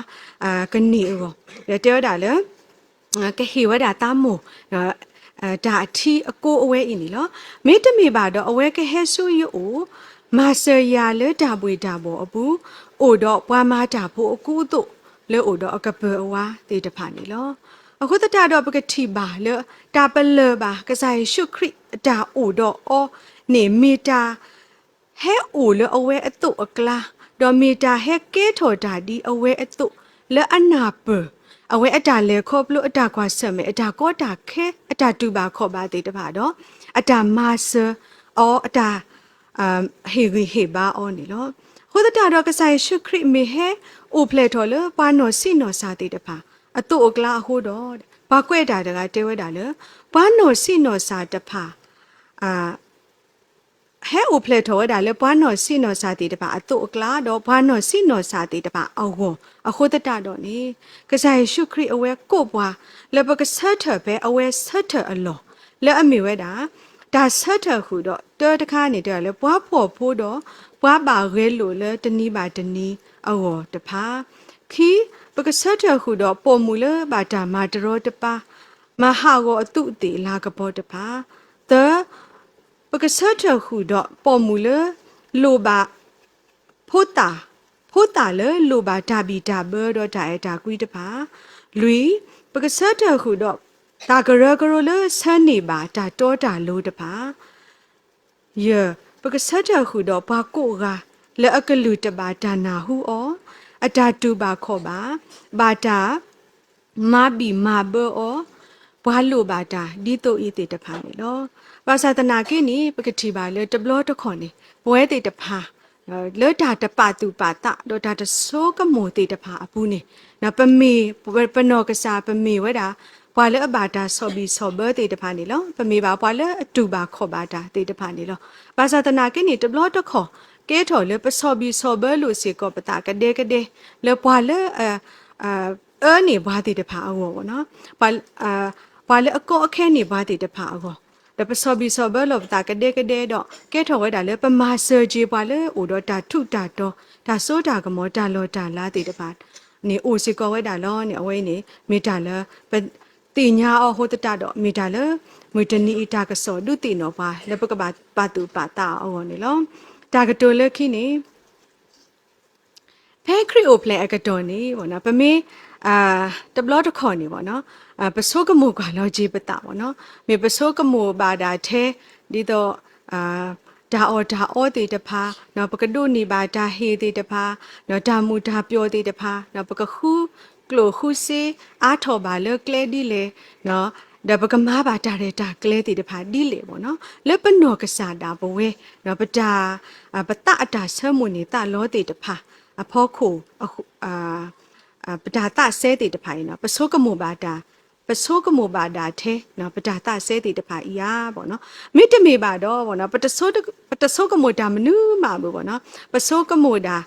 ကန့ၢ်အဂီၢ် ဒီးတဲဝဲဒၣ်လၢ ကဟ့ၣ်ဝဲဒၣ်သးမိၢ် တၢ်အထံအကိအဝဲအံၤန့ၣ်လီၤ. မ့တမ့ၢ်ဘၣ်ဒီး အဝဲကဟဲဆူယအိၣ် မၤစၢၤယၤလၢတၢ်ဘှ့ၣ်တၢ်ဘှီၣ်အပူၤ အိၣ်ဒီးပှၤမၤတၢ်ဖိအကူအသိး လၢအိၣ်ဒီးအကပၢၤအဝါသ့ၣ်တဖၣ်န့ၣ်လီၤ. အဃိသတးဒီးပကထံၣ်ဘၣ်လၢ တၢ်ပလၢၢ်ဘၣ်ကစၢ်ယ့ၣ်ၡူးခရံာ်အတၢ်အိၣ်ဒီးအီၤန့ၣ် မ့ၢ်တၢ် ဟဲအိၣ်လၢအဝဲအသိးအကျါ, ဒီးမ့ၢ်တၢ်ဟဲကဲထီၣ်တၢ်ဒ်အဝဲအသိး လၢအနၢ်ပၢၢ် အဝဲအတၢ်လဲၤခီဖျိ အတၢ်ကွၢ်ဆၢၣ်မဲာ် အတၢ်ကီတၢ်ခဲ အတၢ်တူၢ်ဘၣ်ခီၣ်ဘၣ်သ့ၣ်တဖၣ်ဒီး အတၢ်မၤစၢၤအီၤ အတၢ် ဟ့ၣ်ဂံၢ်ဟ့ၣ်ဘါအီၤန့ၣ်လီၤ. အဃိသတးဒီး ကစၢ်ယ့ၣ်ၡူးခရံာ်မ့ၢ်ဟဲအိၣ်ဖျဲၣ်ထီၣ်လၢပှၤနီၢ်ဆံးနီၢ်စၢ်သ့ၣ်တဖၣ် အသိးအကျါအဃိဒီး ပှၤကွဲးတၢ်တဂၤတဲဝဲဒၣ်လၢ ပှၤနီၢ်ဆံးနီၢ်စၢ်တဖၣ် ဟဲအိၣ်ဖျဲၣ်ထီၣ်ဝဲဒၣ်လၢပှၤနီၢ်ဆံးနီၢ်စၢ်သ့ၣ်တဖၣ်အသိးအကျါ ဒီးပှၤနီၢ်ဆံးနီၢ်စၢ်သ့ၣ်တဖၣ်အဂီၢ် အဃိသတးဒီးန့ၣ် ကစၢ်ယ့ၣ်ၡူးခရံာ်အဝဲကိးပှၤ လၢပကဆၢထၢၣ်ဖဲအဝဲဆၢထၢၣ်အလီၢ် လၢအမ့ၢ်ဝဲဒၣ် တၢ်ဆၢထၢၣ်ဃုာ်ဒီး တၢတခါန့ၣ် တဲလၢပှၤဖှီၣ်ဖိဒီး ပှၤဘၣ်ဂဲၤလိာ်လၢတနံၤဘၣ်တနံၤအဂီၢ်တဖၣ်, ခံ, ပကဆၢထၢၣ်ဃုာ်ဒီးပိာ်မုၣ်လၢဘၣ်တၢ်မၤတရီတပါ မၤဟးဂီၤအသူးအသ့ၣ်လၤကပီၤတဖၣ်, သၢ, ပကဆၢထၢၣ်ဃုာ်ဒီးပိာ်မုၣ်လၢ လိၣ်ဘၣ် ဖိသၣ်, ဖိသၣ်လၢလိၣ်ဘၣ်တၢ်ဘံၣ်တၢ်ဘၢဒီးတၢ်အဲၣ်တၢ်ကွံတဖၣ်, လွံၢ်, ပကဆၢထၢၣ်ဃုာ်ဒီး သၣ်ကရၢကရိလၢဆၢန့ၢ်ဘၣ်တၢ်တီတၢ်လိၤတဖၣ်, ယဲၢ်, ပကဆၢထၢၣ်ဃုာ်ဒီးပှၤကိးဂၤ လၢအကလုၢ်တဘၣ်တၢ်နၢ်ဟူအီၤ, အတၢ်တူၢ်ဘၣ်ခီၣ်ဘၣ်, ဘၣ်တၢ် မၤဘံၣ်မၤဘၢအီၤ, ပှၤလိၣ်ဘၣ်တၢ်ဒ်သိးအံၤသ့ၣ်တဖၣ်န့ၣ်လီၤ. ဘၣ်ဆၣ်သနာ်က့န့ၣ် ပကထံၣ်ဘၣ်လၢတဘျီတခီၣ်န့ၣ် ပဝဲသ့ၣ်တဖၣ် လၢတၢ်တပာ်သူၣ်ပာ်သး ဒီးတၢ်တဆိကမိၣ်သ့ၣ်တဖၣ်အပူၤန့ၣ် ပမ့ၢ် ပနီၢ်ကစၢ် ပမ့ၢ်ဝဲဒၣ် ပှၤလၢအဘၣ်တၢ်ဆီၣ်ဘံၣ်ဆီၣ်ဘၢသ့ၣ်တဖၣ်န့ၣ်လီၤ. ပမ့ၢ်ဘၣ်ပှၤလၢအတူၢ်ဘၣ်ခီၣ်ဘၣ်တၢ်သ့ၣ်တဖၣ်န့ၣ်လီၤ. ဘၣ်ဆၣ်သနာ်က့န့ၣ် တဘျီတခီၣ် ကဲထီၣ်လၢပဆီၣ်ဘံၣ်ဆီၣ်ဘၢလိာ်စ့ၢ်ကီးပသးကဒဲကဒဲ လၢပှၤလၢ အၢန့ၢ်ပှၤသ့ၣ်တဖၣ်အဂီၢ် ပှၤလၢအကီအခဲန့ၢ်ပှၤသ့ၣ်တဖၣ်အဂီၢ်, ဒီးပဆီၣ်ဘံၣ်ဆီၣ်ဘၢလိာ်ပသးကဒဲကဒဲဒီး ကဲထီၣ်ဝဲဒၣ်လၢပမၤစၢၤက့ၤပှၤလၢအိၣ်ဒီးတၢ်ထူးတၢ်တီၤ တၢ်စိတၢ်ကမီၤ တၢ်လီၢ်တၢ်လၤသ့ၣ်တဖၣ်န့ၣ် အိၣ်စ့ၢ်ကီးဝဲဒၣ်လီၤန့ၣ် အဝဲအံၤန့ၣ် မ့ၢ်တၢ်လၢ ပသ့ၣ်ညါအီၤအဃိသတးဒီး မ့ၢ်တၢ်လၢ မုၢ်တနံၤအံၤတၢ်ကစီၣ်ဒုးသ့ၣ်နီၣ်ပှၤ လၢပကဘၣ်ပာ်သူၣ်ပာ်သးအီၤအဂီၢ်န့ၣ်လီၤ. တၢ်ကတိၤလၢခံန့ၣ် ဖဲခရံာ်အိၣ်ဖျဲၣ်အကတီၢ်န့ၣ် ပမ့ၢ် တဘျီတခီၣ်န့ၣ် ပဆိကမိၣ်ကွၢ်လီၤက့ၤပသး မ့ၢ်ပဆိကမိၣ်ဘၣ်ဒၣ်ထဲ ဒ်သိး တၢ်အီၣ်တၢ်အီသ့ၣ်တဖၣ် ပကဒိးန့ၢ်ဘၣ်တၢ်ဟ့ၣ်သ့ၣ်တဖၣ် တၢ်မုာ်တၢ်ပျီၣ်သ့ၣ်တဖၣ် ပကဃုကျိၣ်ဃုစ့အါထီၣ်ဘၣ်လၢကျဲဒ်လဲၣ် ဒီးပကမၤဘၣ်တၢ်ရဲၣ်တၢ်ကျဲၤသ့ၣ်တဖၣ်ဒ်လဲၣ် လၢပနီၢ်ကစၢ်ဒၣ်ပဝဲ ပတၢ် ပသးအတၢ်ဆၢမိၣ်န့ၢ်သးလီသ့ၣ်တဖၣ် အဖီခိၣ် ပတၢ်သးစဲသ့ၣ်တဖၣ်အံၤ ပဆိကမိၣ်ဘၣ်တၢ် ပဆိကမိၣ်ဘၣ်ဒၣ်ထဲ ပတၢ်သးစဲသ့ၣ်တဖၣ်အံၤဧါ မ့တမ့ၢ်ဘၣ်ဒီး ပတဆိကမိၣ်တၢ်မနုၤမးဘၣ် ပဆိကမိၣ်ဒၣ်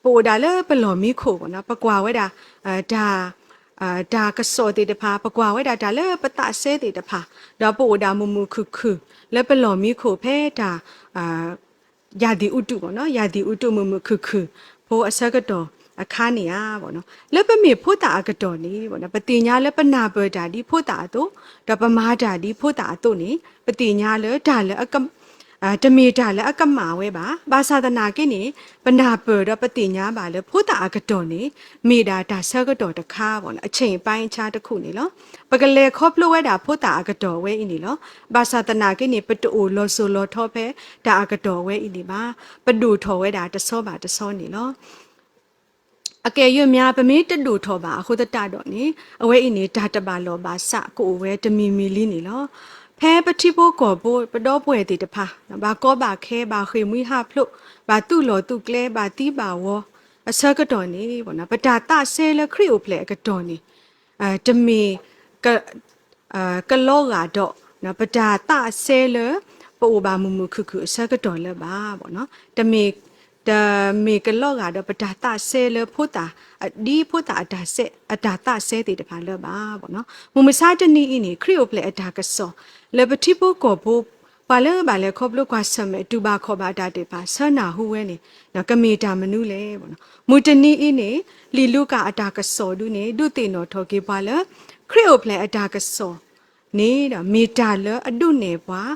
ပအိၣ်ဒၣ်လၢပလီၢ်မံခိၣ် ပကွၢ်ဝဲဒၣ် တၢ် တၢ်ကစီၣ်သ့ၣ်တဖၣ် ပကွၢ်ဝဲဒၣ်တၢ်လၢပသးစဲသ့ၣ်တဖၣ် ဒီးပအိၣ်ဒၣ်မုာ်မုာ်ခုၣ်ခုၣ် လၢပလီၢ်မံခိၣ်ဖဲတၢ် ယၤသံၣ်အူတု ယၤသံၣ်အူတုမုာ်မုာ်ခုၣ်ခုၣ်ဖိအဆၢကတီၢ်အခါန့ၣ်ဧါ လၢပမ့ၢ်ဖိသၣ်အကတီၢ်န့ၣ် ပသ့ၣ်ညါလၢပနၢ်ပၢၢ်တၢ်ဒ်ဖိသၣ်အသိး ဒီးပမၤတၢ်ဒ်ဖိသၣ်အသိးန့ၣ် ပသ့ၣ်ညါလၢတၢ်လၢ တမ့ၢ်တၢ်လၢအကမၣ်ဝဲဘၣ်. ဘၣ်ဆၣ်သနာ်က့န့ၣ် ပနၢ်ပၢၢ်ဒီးပသ့ၣ်ညါဘၣ်လၢဖိသၣ်အကတီၢ်န့ၣ် မ့ၢ်ဒၣ်တၢ်ဆၢကတီၢ်တခါ အချိန်ပိုင်းအခြားတစ်ခု န့ၣ်လီၤ. ပကလဲၤခီဖျိဝဲဒၣ်ဖိသၣ်အကတီၢ်ဝဲအံၤန့ၣ်လီၤ. ဘၣ်ဆၣ်သနာ်က့န့ၣ် ပတအိၣ်လီၤစိၤလီၤထီဖဲတၢ်အကတီၢ်ဝဲအံၤန့ၣ်ဘၣ်. ပဒိၣ်ထီၣ်ဝဲဒၣ်တဆီဘၣ်တဆီန့ၣ်လီၤ. အကယ်၍ ပမ့ၢ်တဒိၣ်ထီၣ်ဘၣ်အဃိသတးဒီးန့ၣ် အဝဲအံၤန့ၣ် တၢ်တဘၣ်လီၢ်ဘၣ်စးကအိၣ်ဝဲတမံၤမံၤလံန့ၣ်လီၤ. ဖဲပထံဖိကီၢ်ဖိ ပဒီပုၢ်ဝဲၢ်သ့ၣ်တဖၣ် ဘၣ်ကီဘၣ်ခဲ ဘၣ်ဃ့ၢ်မှံဟးဖျိး ဘၣ်သူၣ်လီၢ်သူၣ်ကျဲ ဘၣ်သံဘၣ်ဝီအဆၢကတီၢ်န့ၣ် ပတၢ်သးစဲလၢခရံာ်အိၣ်ဖျဲၣ်အကတီၢ်န့ၣ် တမ့ၢ် ကလီၤဂာ်ဒီး ပတၢ်သးစဲလၢ ပအိၣ်ဘၣ်မုာ်မုာ်ခုၣ်ခုၣ်အဆၢကတီၢ်လၢၤဘၣ်. တမ့ၢ် တမ့ၢ်ကလီၤဂာ်ဒီးပတၢ်သးစဲလၢဖိသၣ် ဒ်ဖိသၣ်အတၢ်သးစဲသ့ၣ်တဖၣ်လၢၤဘၣ်. မုၢ်မဆါတနံၤအံၤန့ၣ် ခရံာ်အိၣ်ဖျဲၣ်အတၢ်ကစီၣ် လၢပထံဖိကီၢ်ဖိ ပှၤလၢဘၣ်လဲၤခီဖျိကွၢ်ဆၢၣ်မဲာ် တူၢ်ဘၣ်ခီၣ်ဘၣ်တၢ်သ့ၣ်တဖၣ် ဆၢနၢ်ဟူဝဲန့ၣ် ကမ့ၢ်တၢ်မနုၤလဲၣ်. မုၢ်တနံၤအံၤန့ၣ် လံာ်လူၤကၣ်အတၢ်ကစီၣ်ဒုန့ၣ် ဒုးသ့ၣ်နီၣ်ထီၣ်က့ၤပှၤလၢ ခရံာ်အိၣ်ဖျဲၣ်အတၢ်ကစီၣ်န့ၣ်ဒီး မ့ၢ်တၢ်လၢအဒိးနဲၣ်ပှၤ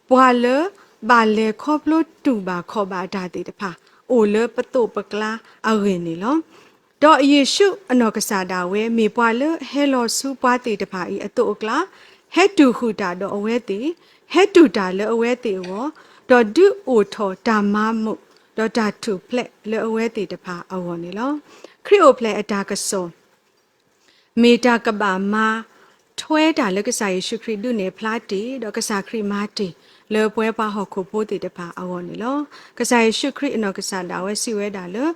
ပှၤလၢဘၣ်လဲၤခီဖျိတူၢ်ဘၣ်ခီၣ်ဘၣ်တၢ်သ့ၣ်တဖၣ် အိၣ်လၢပသိးပကျါအဂ့ၢ်န့ၣ်လီၤ. ဒီးယ့ၣ်ၡူးအနီၢ်ကစၢ်ဒၣ်ဝဲ မ့ၢ်ပှၤလၢဟဲလီၤဆူပှၤသ့ၣ်တဖၣ်အံၤအသိးအကျါ ဟဲတူၢ်ဃုာ်တၢ်ဒီးအဝဲသ့ၣ်, ဟဲတူၢ်တၢ်လၢအဝဲသ့ၣ်အဂီၢ်, ဒီးဒုးအိၣ်ထီၣ်တၢ်မၤမုာ် ဒီးတၢ်ထူၣ်ဖျဲးလၢအဝဲသ့ၣ်တဖၣ်အဂီၢ်န့ၣ်လီၤ. ခရံာ်အိၣ်ဖျဲၣ်အတၢ်ကစီၣ် မ့ၢ်တၢ်ကဘၣ်မၤထွဲတၢ်လၢကစၢ်ယ့ၣ်ၡူးခရံာ်ဒုးနဲၣ်ဖျါတ့ၢ် ဒီးကစၢ်ခရံာ်မၤတ့ၢ် လၢပဝဲပှၤဟီၣ်ခိၣ်ဖိသ့ၣ်တဖၣ်အဂီၢ်န့ၣ်လီၤ. ကစၢ်ယ့ၣ်ၡူးခရံာ်အနီၢ်ကစၢ်ဒၣ်ဝဲစံးဝဲဒၣ်လၢ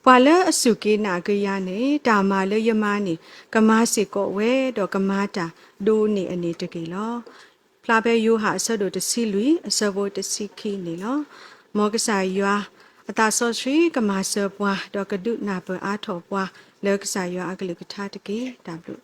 ပှၤလၢအစူၢ်က့ၤနာ်က့ၤယၤန့ၣ် တၢ်မၤလၢယမၤန့ၣ် ကမၤစ့ၢ်ကီးဝဲ ဒီးကမၤတၢ်ဒိးန့ၢ်အန့ၣ်တက့ၢ်လီၤ. ဖျါဖဲယိၤဟၣ်အဆၢဒိၣ်တဆံလွံၢ် အဆၢဖိတဆံခံန့ၣ်လီၤ. မ်ကစၢ်ယွၤအသးစီဆှံကမၤစၢၤပှၤ ဒီးကဒုးနၢ်ပၢၢ်အါထီၣ်ပှၤ လၢကစၢ်ယွၤအကလုၢ်ကထါတက့ၢ်. တၢ်ဘျုး